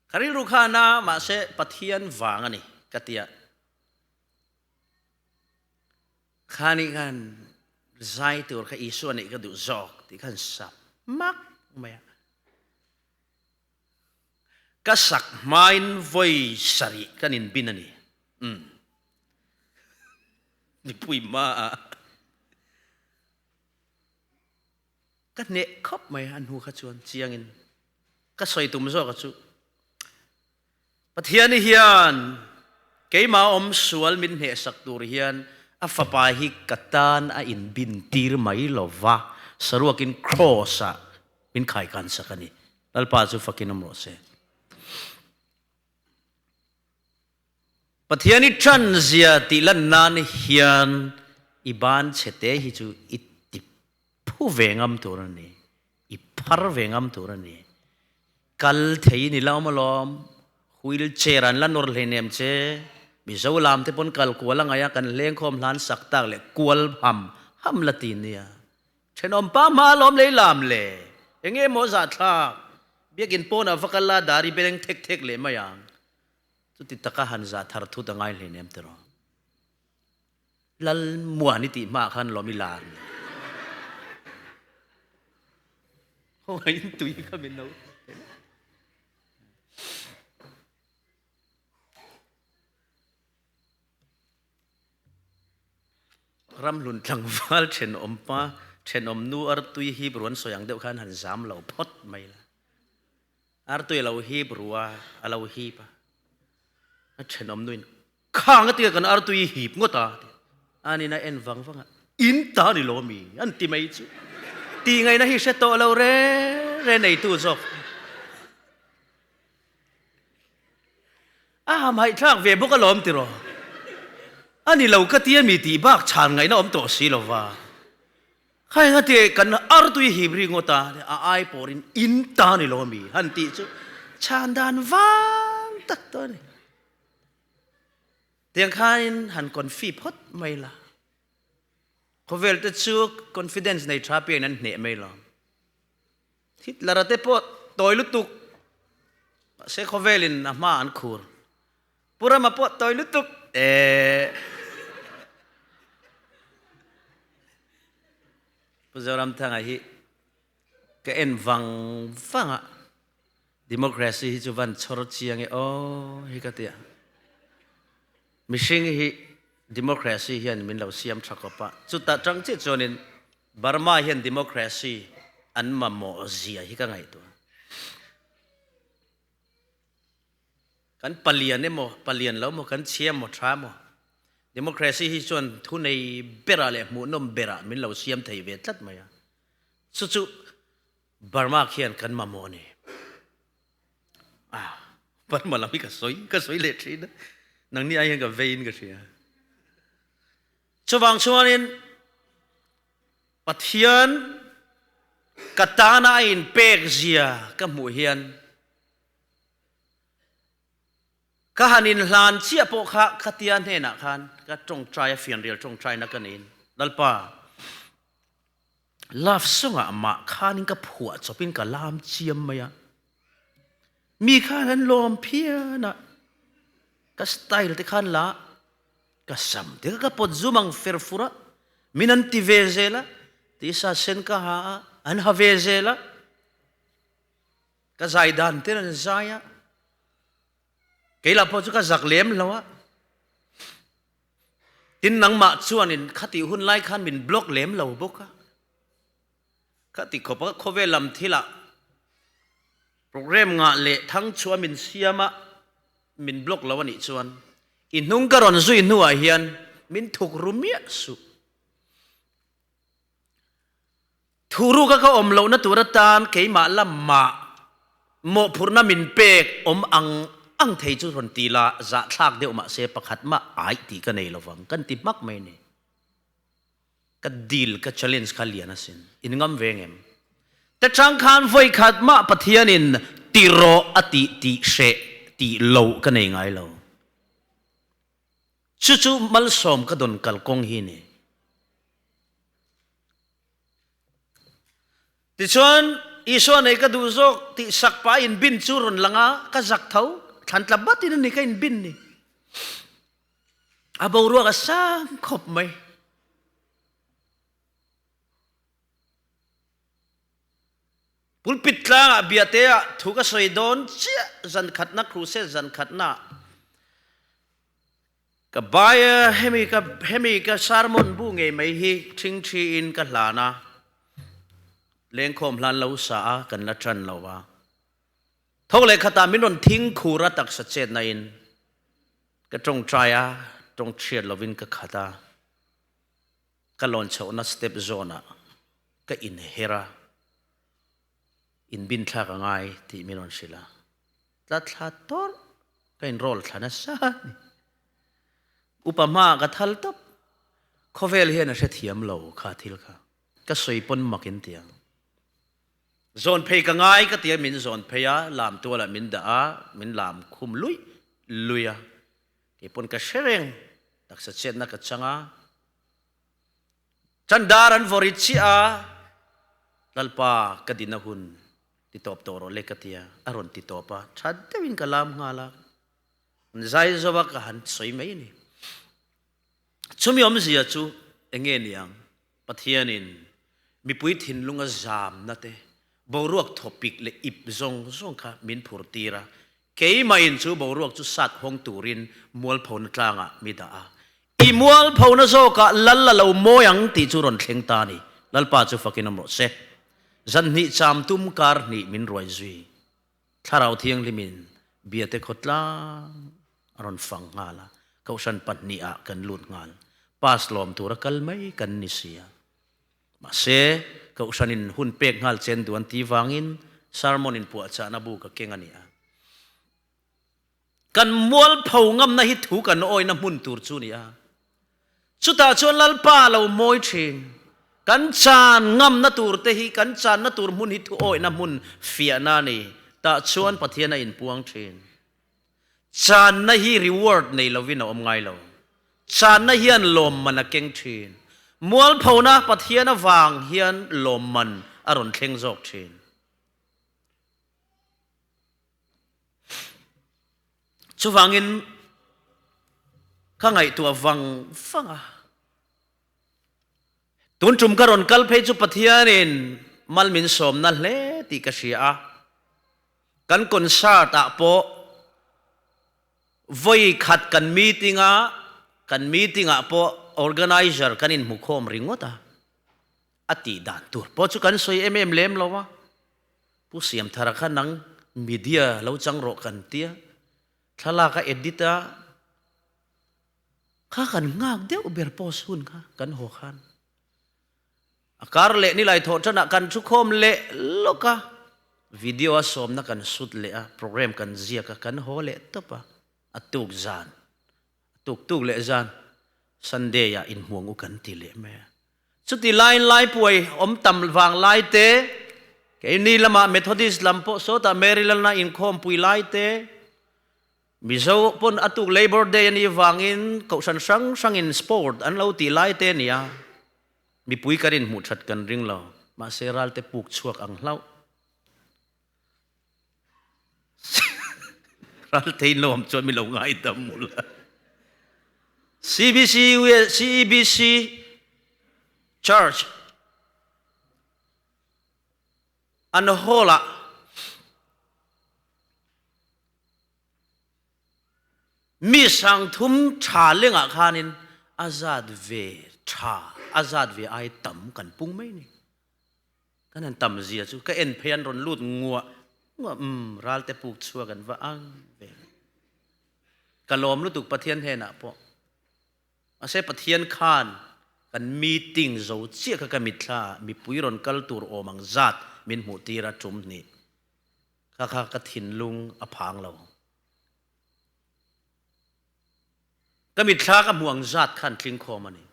Ka rilru khan a mahse Pathian vang a ni ka tia. Khani khan zai tur kha Isua neih ka duh zawk tih khan sap mak mai a. Ka sak hmain vawi sarih kan inbin a ni. Um. Mipui hma a. Ka hneh khawp mai a hnu kha chuan chiangin ka sawi tum zawk a chu. Pathian hian keimah awm sual min hnehsak tur hian a fapa hi ka tan a inbin tir mai lo va, saruakin Kraws-ah min khaikan sak a ni. Lalpa chu fakin awm rawh se. Pathian i ṭan zia tih lan nan hian i ban chhete hi chu i ti phu ve ngam tur a ni, i phar ve ngam tur a ni. Kal thei ni lo alawm, wheel chair an la nawr hleinem che, Mizo lam te pawn kal kual a ngaih a, kan hlengkhawm hlan sak tak leh kual ham ham la ti nia. Thenawm pa hma alawm lei lam le, enge maw zahthlak, biakin pawnah va kal la dari beleng thek thek leh mai ang. Chuti taka han zah thar thut a ngai hleinem tiraw. Lal muan i tih hmaah khan lawm i lar ni. Khawngaihin tui kha min lo Ramhlun tlangval thenawm pa thenawm nu artui hip ruan sawi ang deuh khan han zam lo phawt mai la. Artui a lo hip rua a lo hip a. A thenawm nuin Khang a tia kan artui i hip ngawt a ti. Anin a en vang vang a, In ta ni lo mi? an ti mai chu. Tih ngaihna hi hre tawh lo re re neitu zawk. A hamhaihthlak ve bawk alawm tiraw? A ni lo ka tia mi tih bak chhan ngaihna awm tawh si lova. Kha enga ti kan artui hip ri ngawt a, a ai pawrin in ta ni lo mi? han tih chu chhan dan vang tak tawh a ni. Tiang khanin han confi phawt mai la. Khawvel te chu confidence nei tha pian an hneh mai lo. Hitler te pawh tawi lutuk. Mahse khawvelin a hma an khur. Pu Rama pawh tawi lutuk. Eh. Pu Zoramthanga hi ka en vang vang a. Democracy hi chu van chhawr chiang e aw hi ka tia. Mihring hi Democracy hian min lo siam tha kawp a, chuta tang chiah chuanin Burma hian democracy an mamawh zia hi ka ngaihtuah. Kan palian emaw, palian lo emaw, kan chhia emaw, tha emaw, democracy hi chuan thunei berah leh hmuhnawm berah min lo siam thei ve tlat mai a. Chu chu Burma khian kan mamawh a ni. Ah, Burma lam hi ka sawi, ka sawi leh thin a. Nangni ai hian ka veiin ka hria. Chuvang chuanin Pathian ka tana a inpek zia ka hmuh hian ka han inhlan chiah pawh kha khatia hnenah khan ka tawngtai a fianrial tawngtaina ka niin Lalpa love song-ah mah khanin ka phuah chawpin ka lam chiam mai a mi khan an lawm phian a ka style te khan la Ka sam te kha ka pawt zum ang fer fur a, min an ti ve zel a, tisa sen ka ha a, an ha ve zel a, ka zai dan ten an zai a, kei lah pawh chu ka zak lem lo a, tin nangmah chuanin khatih hun lai khan min block lem lo bawk a, khati khawp a khawvel lam thilah Program ngah leh thang chhuah min siam a, min block lo a nih chuan i hnung ka rawn zui hnuah hian min thuk ru miah suh. Thuruka ka awm lohna tur atan keimah lamah mawhphurhna min pek awm ang ang thei chu rawn ti la, zahthlak deuh mah se pakhat mah aih tih ka nei lovang kan ti hmak mai ni. Ka deal, ka challenge kha lian asin. In ngam ve ngem? Te chang khan vawi khat mah Pathianin ti rawh a tih tih hreh tih loh ka nei ngai lo. Chu chu malsawm ka dawn kalkawng hi ni. Tichuan, Isua nei ka duh zawk tih sak pah in bin chu rawn lang a, ka zak tho, thlan tla batin a ni ka in bin ni. A boruak a sang khawp mai. Pulpit tlangah biate ah thu ka sawi dawn chiah zan khatna crusade zan khatna ka bai hemi ka hemi ka sermon bu ngei mai hi thingthi in ka hlan a lengkhawm hlan lo sa a kan la tan lo a Thawk leh khatah min rawn thing khur a taksa chetna in ka tawngtai a, tawng chhiat lovin ka khat a, ka lawn chhohna step zawnah ka inher a, inbin thlak a ngai tih min rawn hrilh a, tla thla tawrh ka in roll thla nasa a ni. Upa hmaah ka thal tawp, khawvel hian a hrethiam lo kha thil kha, ka sawi pawn mak in ti ang. Zawn phei ka ngai ka ti a, min zawn phei a, lam tualah min dah a, min lam khum luih luih a. Kei pawn ka hre reng, taksa chetna ka chang a. Chandar an vawri chiah a, Lalpa ka dina hun ti tawp tawh rawh le ka ti a, a rawn ti tawp a, tha deuhin ka lam nghal a, an zai zo a ka han sawi mai a ni. Chumi awmzia chu enge niang? Pathianin mipui thinlunga zamna te, boruak thawpik leh ip zawng zawng kha min phur tir a, keimahin chu boruak chu sat hawng turin mualphona tlangah mi dah a. I mualphona zawkah Lal a lo mawi ang tih chu rawn thleng ta a ni. Lalpa chu fakin awm rawh se. Zanhnih cham tum kar hnih min ruai zui. Thlarau Thianghlimin Biate khawtlang a rawn fang nghal a, Kohhran pahnihah kan lut nghal. Pass lawm tura kal mai kan ni si a. Mahse, Kohhranin hun pek nghal chen duan ti vangin sermon in puahchahna bu ka keng a ni a. Kan mualpho ngamna hi thu kan awina hmun tur chu ni a. Chutah chuan Lalpa a lo mawi thin. Kan chan ngamna tur te hi kan channa tur hmun hi thu awihna hmun fiahna a ni. Tah chuan Pathian a inpuang thin. Channa hi reward nei lovin a awm ngai lo. Channa hian lawmman a keng thin. Mualphona Pathian avang hian lawmman a rawn thleng zawk thin. Chuvangin ka ngaihtuah vang vang a, tun tum ka rawn kal phei chu Pathianin mal min sawmna hle tih ka hria a, kan concert ah pawh vawi khat kan meeting a. kan meeting ah pawh organizer kan inhmukhawm ringawt a, a tih dan tur pawh chu kan sawi em em lem lo a, Pu Siamthara kha nang media lo chang rawh kan tia, thlalak a edit a, kha kan nghak deuh ber post hun kha kan haw khan. A kar leh nilai thawh tanah kan thukhawm leh lawk a, video a sawmna kan sut leh a, program kan ziak a, kan haw leh tawp a, a tuk zan, a tuk tuk leh zan Sunday ah inhmuang u kan ti leh mai a. Chuti laiin Laipuai awm tam vang lai te, keini lamah Methodist lam pawh sawtah Maryland a inkhawmpui lai te, Mizo pawn a tuk Labour Day a nih vangin kohhran hrang hrangin sport an lo tih lai te a ni a, mipui kan inhmuh that kan ring lo, mahse ralte puk chhuak ang hlauh. Ralte in lo awm chuan mi lo ngaidam mul a. CBC CEBC Church an hall ah Mi sangthum tha lengah khanin a zat ve tha, a zat ve ai tam kan pung mai ni. Kan han tam zia chu ka en phei an rawn lut nguah nguah umm ralte puk chhuak an va ang ve. Ka lawm lutuk Pathian hnenah pawh. Mahse Pathian khan kan meeting zo chiah kha ka mitthla ah mipui rawn kal tur awm ang zat min hmuh tir a tum hnih. Kha kha ka thinlung a phang lo. Ka mitthla ka hmuh ang zat khan tling khawm a ni.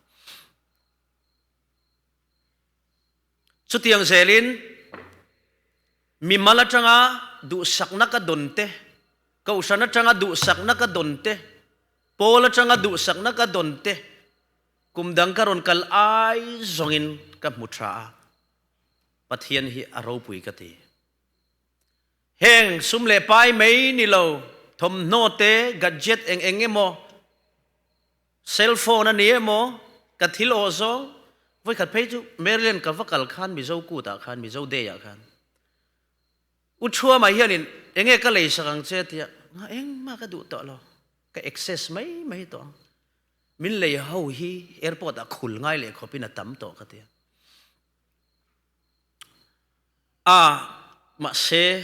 Chutiang zelin mimal atanga duhsakna ka dawn te, kohhran atanga duhsakna ka dawn te, pawl atanga duhsakna ka dawn te, kum dang ka rawn kal ai zawngin ka hmu tha a. Pathian hi a ropui ka ti. Heng sum leh pai mai ni lo, thawmhnaw te, gadget eng eng emaw, cell phone a ni emaw, ka thil awh zawng, vawikhat phei chu Maryland ka va kal khan Mizo kut ah khan, Mizo day ah khan, U Thuama hianin enge ka lei sak ang che tia, nga engmah ka duh tawh lo, ka access mai mai tawh ang. Min lei ho hi airport ah khul ngai leh khawpin a tam tawh ka tia. A, mahse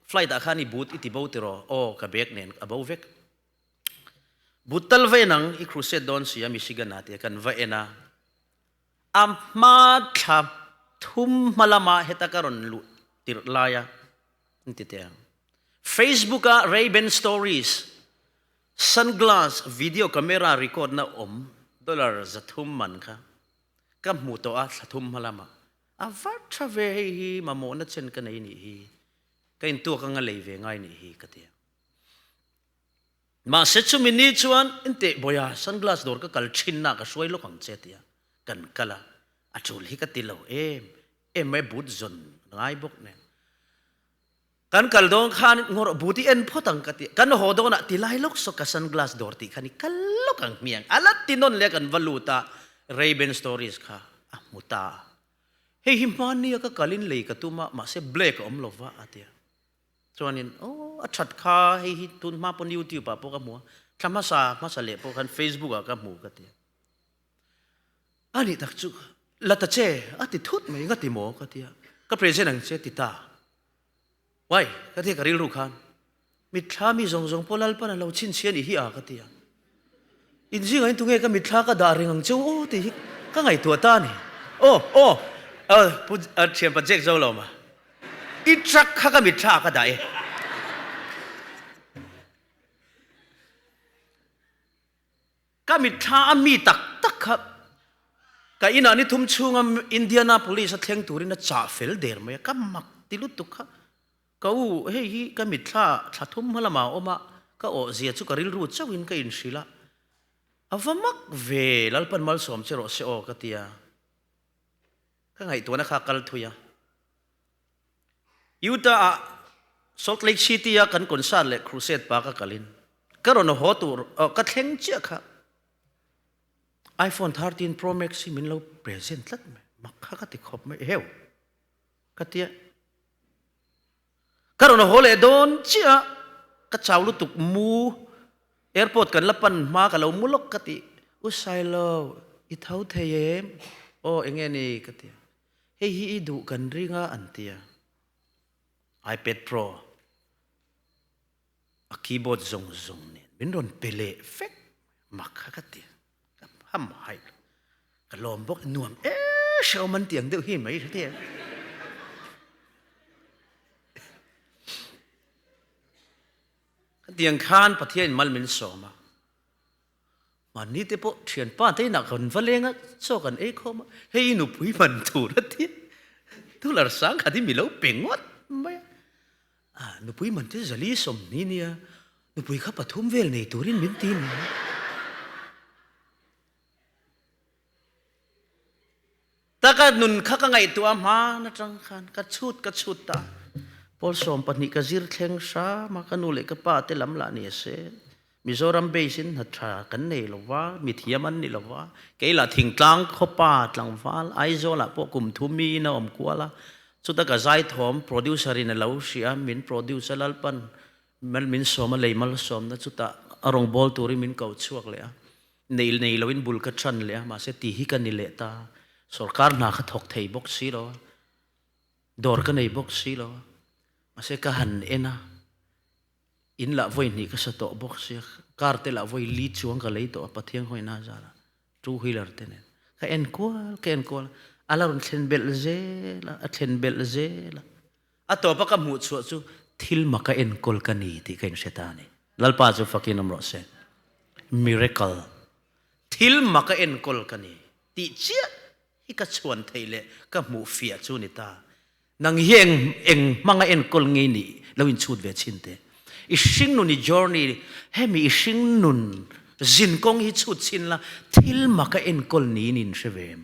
flight ah khan i but i ti bo tiraw? Aw, ka bag nen a bo vek. But tal va en ang, i crusade dawn si a Michigan ah tia kan va en a. A hma thla thum hma lama heta ka rawn luh tirh lai a, an ti teh ang. Facebook a Ray-Ban Stories sunglass video camera record na awm dollar 300 man kha ka hmu tawh a thla thum hma lamah a va tha ve hei hi mamawhna chen ka nei nih hi ka intuak anga lei ve ngai nih hi ka ti a. Mahse chumi ni chuan inteh bawiha sunglass dawr ka kal thin na ka hruai lawk ang che tia kan kal a, a tul hi ka ti lo em em mai but zawn ngai bawk nen. Kan kal dawn khan ngawrh but i en phawt ang ka ti. Kan haw dawnah ti lai lawk saw ka sunglass dawr tih khan i kal lawk ang hmiang. A la ti nawn leh a kan va lut a, Ray-Ban Stories kha a hmu ta a. Hei hi hmanni a ka kalin lei ka tum a, mahse black a awm lo va a ti a. Chuanin aw a that kha hei hi tun hma pawn YouTube ah pawh ka hmu a, thla hmasa hmasa leh pawh khan Facebook ah ka hmu ka ti a. A nih tak chu la ta che a ti thut mai nga ti maw ka ti a, ka present ang che ti ta. Uai ka ti a ka rilru khan mitthla mi zawng zawng pawh Lalpan a lo chhinchhiah nih hi a ka ti a. Inzingah in tunge ka mitthla ka dah reng ang cheu aw tih hi ka ngaihtuah ta a ni. Aw aw pu thianpa Jack zo lo ma i truck kha ka mitthla ah ka dah e. Ka mitthla a mi tak tak kha ka inah ni thum chhunga Indianapolis a thleng turin a chah fel der mai a, ka mak ti lutuk kha. Ka u, hei hi ka mitthla thla thum hma lamah a awm a, ka awhzia chu ka rilru chauhin ka inhrilh a, a va mak ve, Lalpan malsawm che rawh se aw ka ti a. Ka ngaihtuahna kha a kal thui a. Utah ah Salt Lake City a kan concert leh crusade pa ka kalin ka rawn haw tur ka thleng chiah kha iPhone 13 Pro Max hi min lo present tlat mai mak kha ka ti khawp mai heu ka tia ka rawn haw leh dawn chiah ka chau lutuk mu airport kan la pan hma ka lo mu lawk ka ti. U Sailo, i tho thei em? Aw, enge ni? ka ti a. Hei hi i duh kan ring a, an ti a. iPad Pro a keyboard zawng zawng nen min rawn pe leh vek mak kha ka ti. Ka ham hai lo. Ka lawm bawk, nuam e hrehawm an ti ang deuh hi mai hre thei. Khatiang khan Pathian mal min sawm a. Mahni te pawh thianpa te inah kan va leng a, chaw kan ei khawm a, hei i nupui man tur a ti a, dollar sang khat hi mi lo pe ngawt mai a. A nupui man te zali sawmhnih nia, nupui kha pathum vel nei turin min ti ni. Taka nun kha ka ngaihtuah a hman atang khan ka chhut ka chhut ta. Pawl 12 ka zir thleng hram a, ka nu leh ka pa te lam lah ni se. Mizoram base in hna tha kan nei lo va, mithiam an ni lo va. Kei lah thingtlang khawpa tlangval Aizawl ah pawh kum thu mi in a awm kual a. Chuta ka zaithawm producer in a lo hria a, min produce a Lalpan mal min sawm a, lei malsawmna chutah a rawngbâwl turin min ko chhuak leh a. Nei nei loin bul ka ṭan leh a, mahse ti hi ka ni leh ta. Sorkar hna kha thawk thei bawk si lo a, dawr ka nei bawk si lo a, mahse ka han en a, in lah vawi hnih ka sa tawh bawk si a, car te lah vawi li chuang ka lei tawh a, Pathian hawina zara two wheeler te nen ka en kual ka en kual a, a la rawn thlen belh zel a, a thlen belh zel a. A tawpa ka hmuh chhuah chu thil maka enkawl ka ni tih ka inhre ta a ni. Lalpa chu fakin awm rawh se. Miracle, thil maka enkawl ka ni tih chiah hi ka chhuan theih leh ka hmuh fiah chu ni ta. Nang hi eng eng hmanga enkawl nge nih lo inchhut ve chhin teh. I hringnun i journey, hemi i hringnun zinkawng hi chhut chhin la, thil maka enkawl niin i inhre ve em?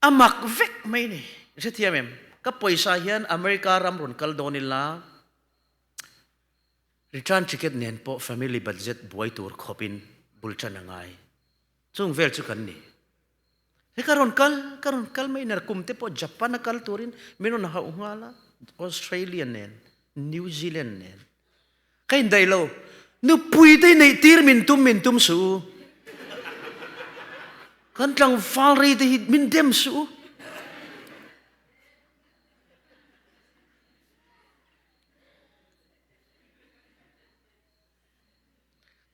A mak vek mai ni. I hrethiam em? Ka pawisa hian America ram rawn kal dawn ila, return ticket nen pawh family budget buai tur khawpin bul tan a ngai. Chung vel chu kan ni. He ka rawn kal, ka rawn kal mai ner kum te pawh Japan a kal turin min rawn hauh nghal a, Australia nen, New Zealand nen. Ka indaih lo. Nupui te neih tir min tum min tum suh u. Kan tlangval rei te hi min dem suh u.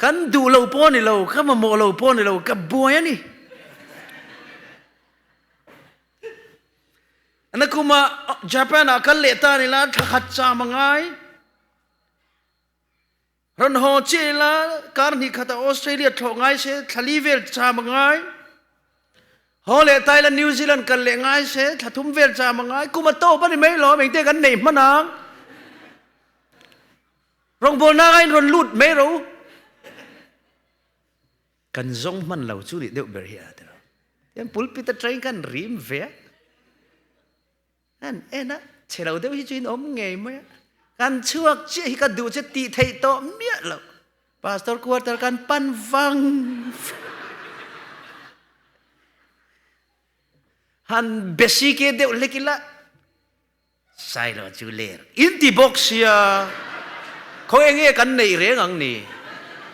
Kan duh lo pawh ni lo, ka mamawh lo pawh ni lo, ka buai a ni. Na kuma Japan ah kal leh ta ni la thla khat cham a ngai. Ron haw che la kar hnih khat ah Australia thlawh ngai se thlali vel cham a ngai. Haw leh tai la New Zealand kal leh ngai se thla thum vel cham a ngai. Kum a tawp a ni mai lawm engte kan nei hman ang. Rawngbawlnak ah in rawn lut mai ro. Kan zong hman lo chu nih deuh ber hi a tiro. Tian pulpit atangin kan rim ve a. An en a, chhe lo deuh hi chu in awm ngei mai a. Kan chhuak chiah hi ka duh che tih theih tawh miah lo. Pastor quarter kan pan vang. Han besi ke deuh hlek ila Sailo chu ler in ti bawk sia khaw enge kan neih reng ang ni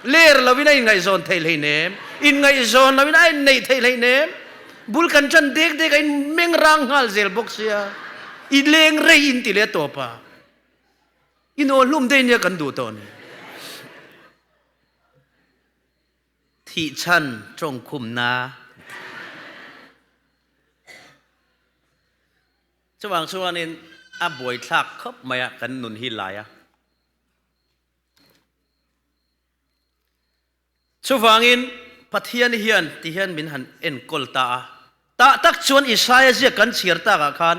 ler lovin a inngaihzawn theih hleinem inngaihzawn lovin a inneih theih hleinem bul kan ṭan dek dek a in meng rang nghal zel bawk sia i leng rei in ti leh tawp a in aw hlum daih nia kan duh tawh ni thih chhan ṭawngkhumna Chuvang chuanin a buaithlak khawp mai a kan nun hi lai a. Chuvangin Pathian hian ti hian min han enkawl ta a. Tah tak chuan Isaia ziak kan chhiar takah khan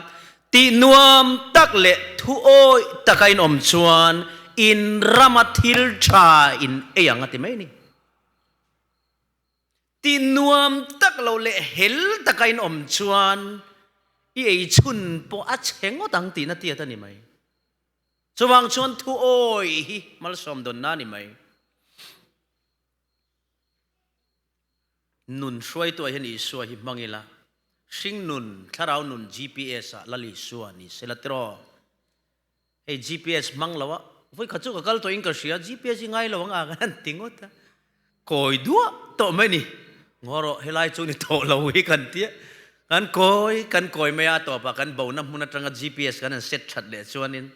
tih nuam tak leh thuawih taka in awm chuan in rama thil tha in ei ang a ti mai a ni. Ti nuam tak lo leh hel taka in awm chuan i ei chhun pawh a chhe ngawt ang tihna tiat a ni mai. Chuvang chuan thu awi hi malsawm dawnna a ni mai. Nun hruaituah hian Isua hi hmang ila, hringnun, thlarau nun GPS ah Lal Isua ni sela tiraw. Hei GPS hmang lo a, voi khat chu ka kal tawhin ka hria, GPS hi ngai lo ang a kan han ti ngawt a. Kawi duah tawh mai ni. Ngaw rawh, helai chu ni tawh lo hi kan tia. Kan kawi, kan kawi mai a, a tawpah kan bona hmun atanga GPS kan han set that leh chuanin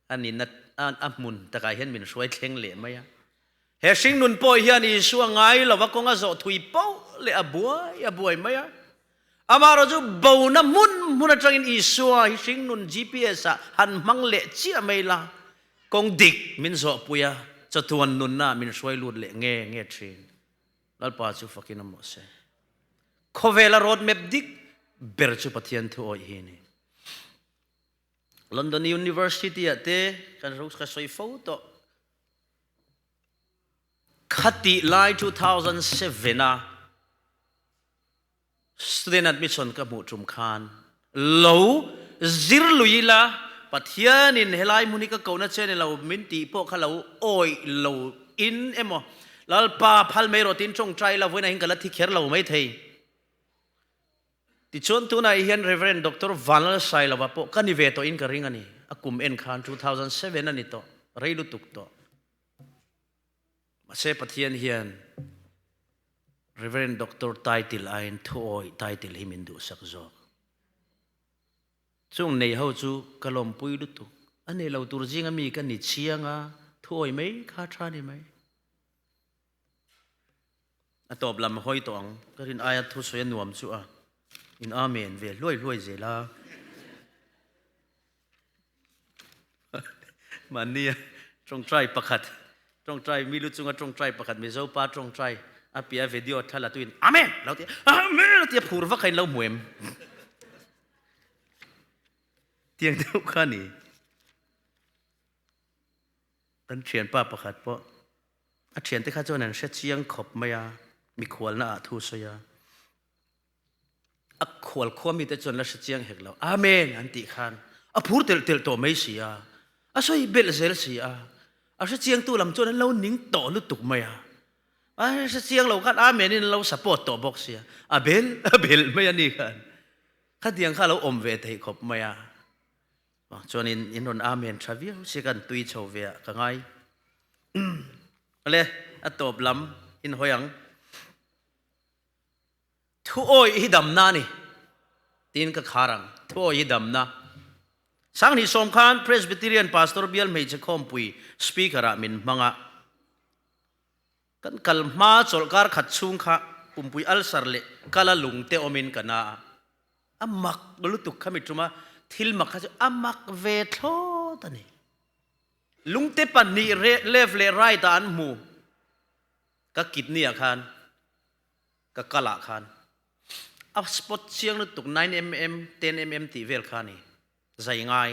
a nihna a hmun takah hian min hruai thleng leh mai a. He hringnun pawh hian Isua ngai lova kawng a zawh thui poh leh a buai a buai mai a. Amaherawh chu bona hmun hmun atangin Isua hi hringnun GPS ah han hmang leh chiah mai la, kawng dik min zawhpui a, chawtuan nunna min hruai lut leh nge nge thin. Lalpa chu fakin awm rawh se. Khawvela road map dik ber chu Pathian thu awih hi a ni. London University ah te kan ro ka sawi fo tawh. Khati lai 2007 a student admission ka hmuh tum khan lo zir lui ila Pathianin helai hmun hi ka kohna che ni lo min tih pawh kha lo awih lo in emaw Lalpa phal mai rawh tiin tawngtai ila vawiinah hian ka la thi kher lo maithei. Tichuan tunah hian Rev. Doctor Vanlalsailova pawh ka ni ve tawhin ka ring a ni. A kum en khan 2007 a ni tawh, rei lutuk tawh. Mahse Pathian hian Rev. Doctor title aiin thuawih title hi min duhsak zawk. Chung nei ho chu ka lawmpui lutuk. A nei lo tur zinga mi ka ni chiang a, thuawih mai kha tha ni mai. A tawp lam hawi tawh ang. Ka rin aia thusawi a nuam chu a in Amen ve hluai hluai zel a. Mahnia tawngtai pakhat, tawngtai mi lu chunga tawngtai pakhat Mizo pa tawngtai a piah video thla la tuin Amen lo ti Amen a ti a phur vak kha in lo hmu em? Tiang deuh kha ni. Kan thianpa pakhat pawh a thiante kha chuan an hre chiang khawp mai a, mikhualna ah thu sawi a. A khual khua mite chuan la hre chiang hek lo. Amen an tih khan a phur telh telh tawh mai si a, a sawi belh zel si a. A hre chiangtu lam chuan an lo ning tawh lutuk mai a. A hre chiang lo khan Amen in an lo support tawh bawk si a. A bel a bel mai a ni khan. Khatiang kha a lo awm ve theih khawp mai a. Chuanin in rawn amen tha viau si kan tui chho ve ah ka ngai. Ale a tawp lam in hawi ang. Thu awi hi damna ni tiin ka khar ang. Thu awi hi damna. Sanghnih sawm khan Presbyterian Pastor bial hmeichhe khawmpui speaker ah min hmang a. Kan kal hma chawlhkar khat chhung kha pumpui ulcer leh kala lung te awmin ka na a. A mak lutuk kha mi ṭuma thil mak kha chu a mak ve thlawt a ni. Lungte pahnih left leh right ah an hmu ka kidney ah khan ka kal ah khan a spot chiang lutuk 9mm 10mm tih vel kha a ni zai ngai.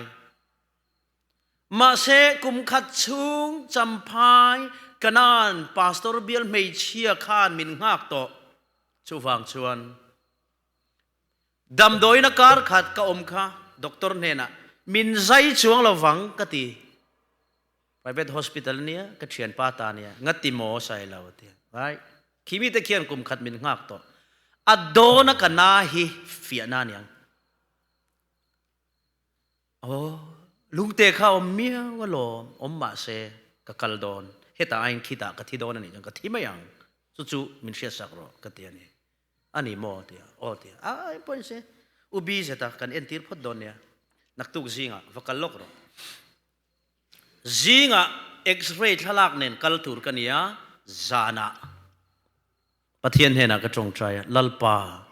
Mahse, kum khat chhung Champhai Kanaan pastor bial hmeichhia khan min nghak tawh. Chuvang chuan damdawiina kar khat ka awm kha doctor hnenah min zai chuang lo vang ka ti. Private hospital nia ka thianpa ta nia ngati maw sai lo tia. Right? Khi mi te khian kum khat min nghak tawh. A dawna ka na hi fiahna niang. Aw, lungte kha awm miau alawm, awm mahse ka kal dawn, hetah aiin khitah ka thi dawn a nih chuan ka thi mai ang, chu chu min hriatsak rawh ka ti a ni. A ni maw? Ti a, aw ti a, a engpawh ni se, u bi zeta kan entir phawt dawn nia, naktuk zingah va kal lawk rawh. Zingah X-ray thlalak nen kal tur ka ni a, zanah Pathian hnenah ka tawngtai a, Lalpa,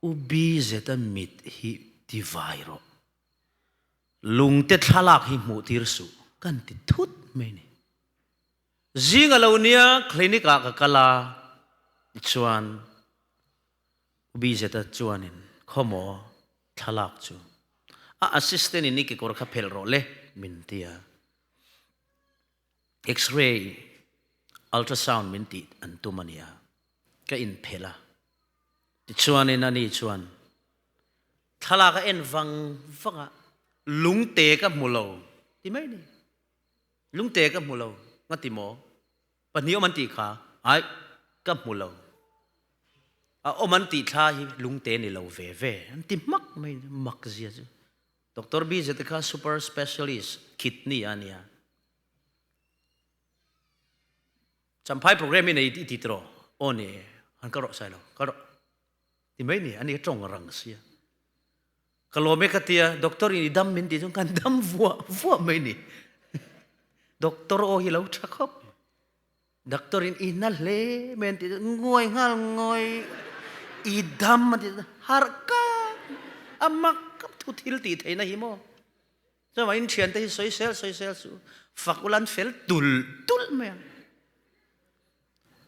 U BZ-a mit hi ti vai rawh. Lungte thlalak hi hmuh tir suh kan ti thut mai ni. Zing a lo nia clinic ah ka kal a, tichuan U BZ-a chuanin khawmaw thlalak chu a assistant in i kekawr kha phelh rawh le min ti a. X-ray, ultrasound min tih an tum a nia, ka inphelh a. Tichuanin ani chuan thlalak a en vang vang a, lungte ka hmu lo ti mai ni. Lungte ka hmu lo, nga ti maw? Pahnih awm an tih kha, ai, ka hmu lo. A awm an tih thla hi lungte ni lo ve ve, an ti hmak mai ni, mak zia chu. Doctor BZ te kha super specialist kidney a nia. Champhai program i nei i ti tiraw? Aw ni e, han kal rawh Sailo, kal rawh. Ti mai ni, ani ka tawng rang sia. Ka lawm e ka tia, doctor in i dam min ti chuan kan dam vuah vuah mai ni. Doctor aw hi lo tha khawp. Doctor in i na hle mai an ti chuan nguai nghal ngawi i dam an ti chuan harh kak a mak kap thu thil tih theihna hi maw. Chuan in thiante hi sawisel sawisel su fak ula an fel tul tul mai ang.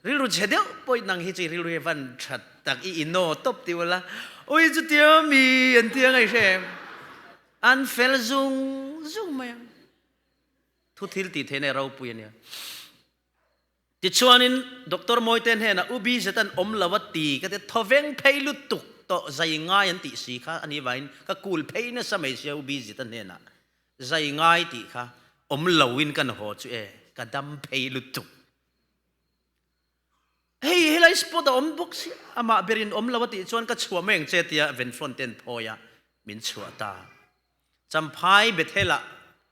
Rilru chhe deuh pawh nang hi chu i rilru hi van tha tak i ino tawp ti ula ui chutia mi an tia ngaih hre em. An fel zung zung mai ang. Thu thil tih theihna i ropui a nia. Tichuanin Doctor Mawite hnenah U BZ an awm lo a ti ka ti thawveng phei lutuk tawh zai ngai an tih si kha a nih vangin ka kul phei nasa mai sia U BZ a hnenah zai ngai tih kha awm loin kan haw chu e ka dam phei lutuk. Hei helai spot a awm bawk si amah berin awm lo a tih chuan ka chhuah mai ang che tia Venflon ten phawi a min chhuah ta. Champhai Bethel-ah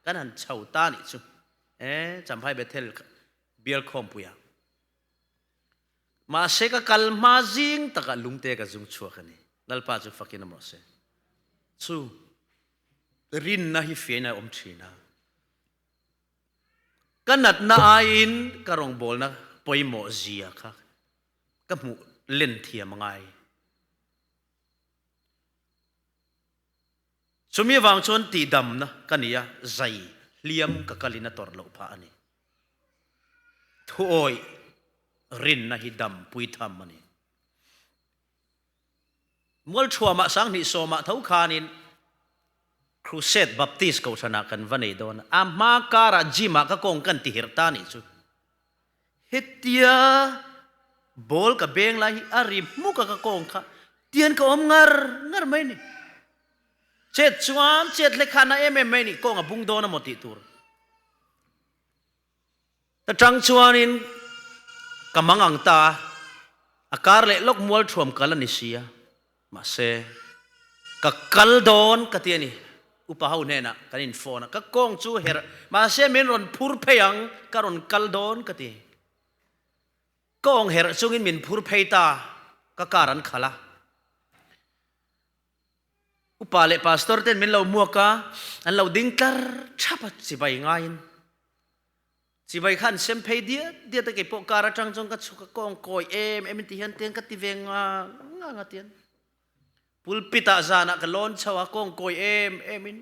kan han chho ta nih chu. E, Champhai Bethel bial khawmpuia. Mahse ka kal hma zing takah lungte ka zung chhuak a ni. Lalpa chu fakin awm rawh se. Chu rinna hi fiaina a awm thin a. Ka natna aiin ka rawngbawlna pawimawh zia kha ka hmuh len thiam a ngai. Chumi avang chuan tihdamna ka ni a, zai hliam ka kalin a tawrh loh phah a ni. Thuawih rinna hi dam pui tham a ni. Mualthuamah sanghnih sawmah tho khanin Crusade Baptist Kohhranah kan va nei dawn a, a hma karah gym-ah ka kawng kan tihirh ta nih chu. Hetia ball ka beng lai hi a ri hmuk a ka kawng kha tian ka awm ngar ngar mai ni. Chet chuan chet hlek kha na em em mai ni kawng a bung dawn amaw tih tur. Ta tang chuanin ka mang ang ta a, a kar leh lawk mual thuam kal a ni si a. Mahse, ka kal dawn ka ti a ni. Upa ho hnenah kan in phone a, ka kawng chu herh, mahse min rawn phur phei ang, ka rawn kal dawn ka ti. Kawng herh chungin min phur phei ta, ka car an khalh a. Upa leh pastor ten min lo hmuak a, an lo ding tlar thap a, chibai ngaiin. Chibai kha an sem phei diat diat a, keipawh car atang chuan ka chhuk a, kawng kawi em em in ti hian tiang ka ti ve ngang ngang a tian. Pulpit ah zanah ka lawn chho a, kawng kawi em em in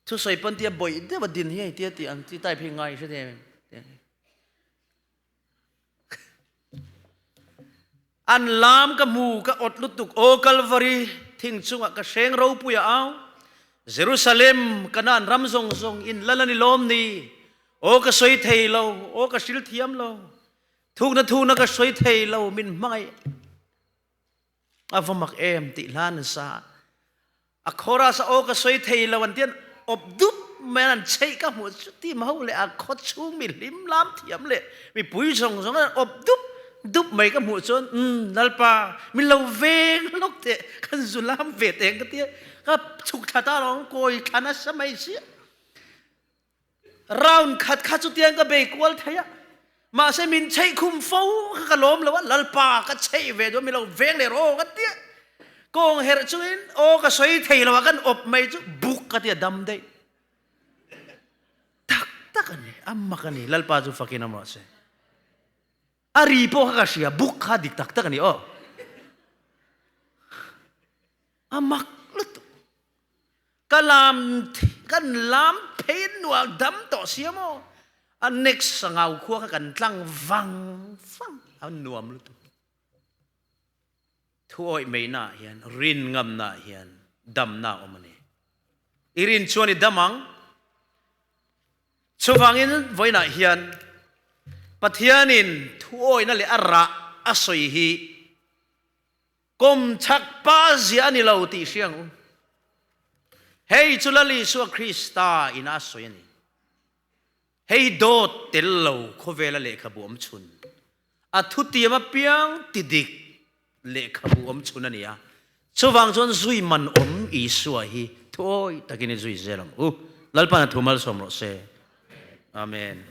thusawi pawn tia bawih deuh a din hi hei tia tih ang chi type hi ngai hre em em. An lam ka hmu ka awt lutuk aw Kalvari thing chungah ka hreng ropui a au Jerusalem Kanaan ram zawng zawng in lal a ni lawm ni aw ka sawi thei lo aw ka hril thiam lo thukna thukna ka sawi thei lo min hmangaih A va mak em tih hlan an sa. A chorus a aw ka sawi thei lo an tian awp dup mai an chheih ka hmuh chu team ho leh a khaw chhung mi hlim lam thiam leh mipui zawng zawng an awp dup dup mai ka hmuh chuan umm Lalpa min lo veng lawk teh kan zu lam ve teh ang ka tia ka chhuk thla ta lo ang kawi thla nasa mai sia. Round khat kha chutiang ka bei kual thei a, mahse min chheih khum fo kha ka lawm lo a, Lalpa ka chheih ve duh a, mi lo veng leh rawh ka tia. Kawng herh chungin aw ka sawi thei lo a, kan awp mai chu buk ka tia dam daih. Tak tak a ni, a mak a ni, Lalpa chu fakin awm rawh se. A ri pawh kha ka hria, buk kha dik tak tak a ni aw. A mak lutuk. Ka lam kan lam phei nual dam tawh sia maw. A next sangau khua kha kan tlang vang vang a nuam lutuk. Thu awih mai na hian rin ngam na hian dam na awm ani. I rin chuan i dam ang. Chuvangin vawiinah hian Pathianin thu awihna leh a rah a sawi hi Kawmchhak pa zia a ni lo tih hria ang u. Hei chu Lal Isua Krista ina a sawi a ni. Hei hi dawt tel lo khawvela lehkhabu awm chhun, a thutiam apiang ti dik lehkhabu awm chhun a ni a. Chuvang chuan zui man awm Isua hi thuawi takin i zui zel ang u. Lalpan a thu malsawm rawh se. Amen.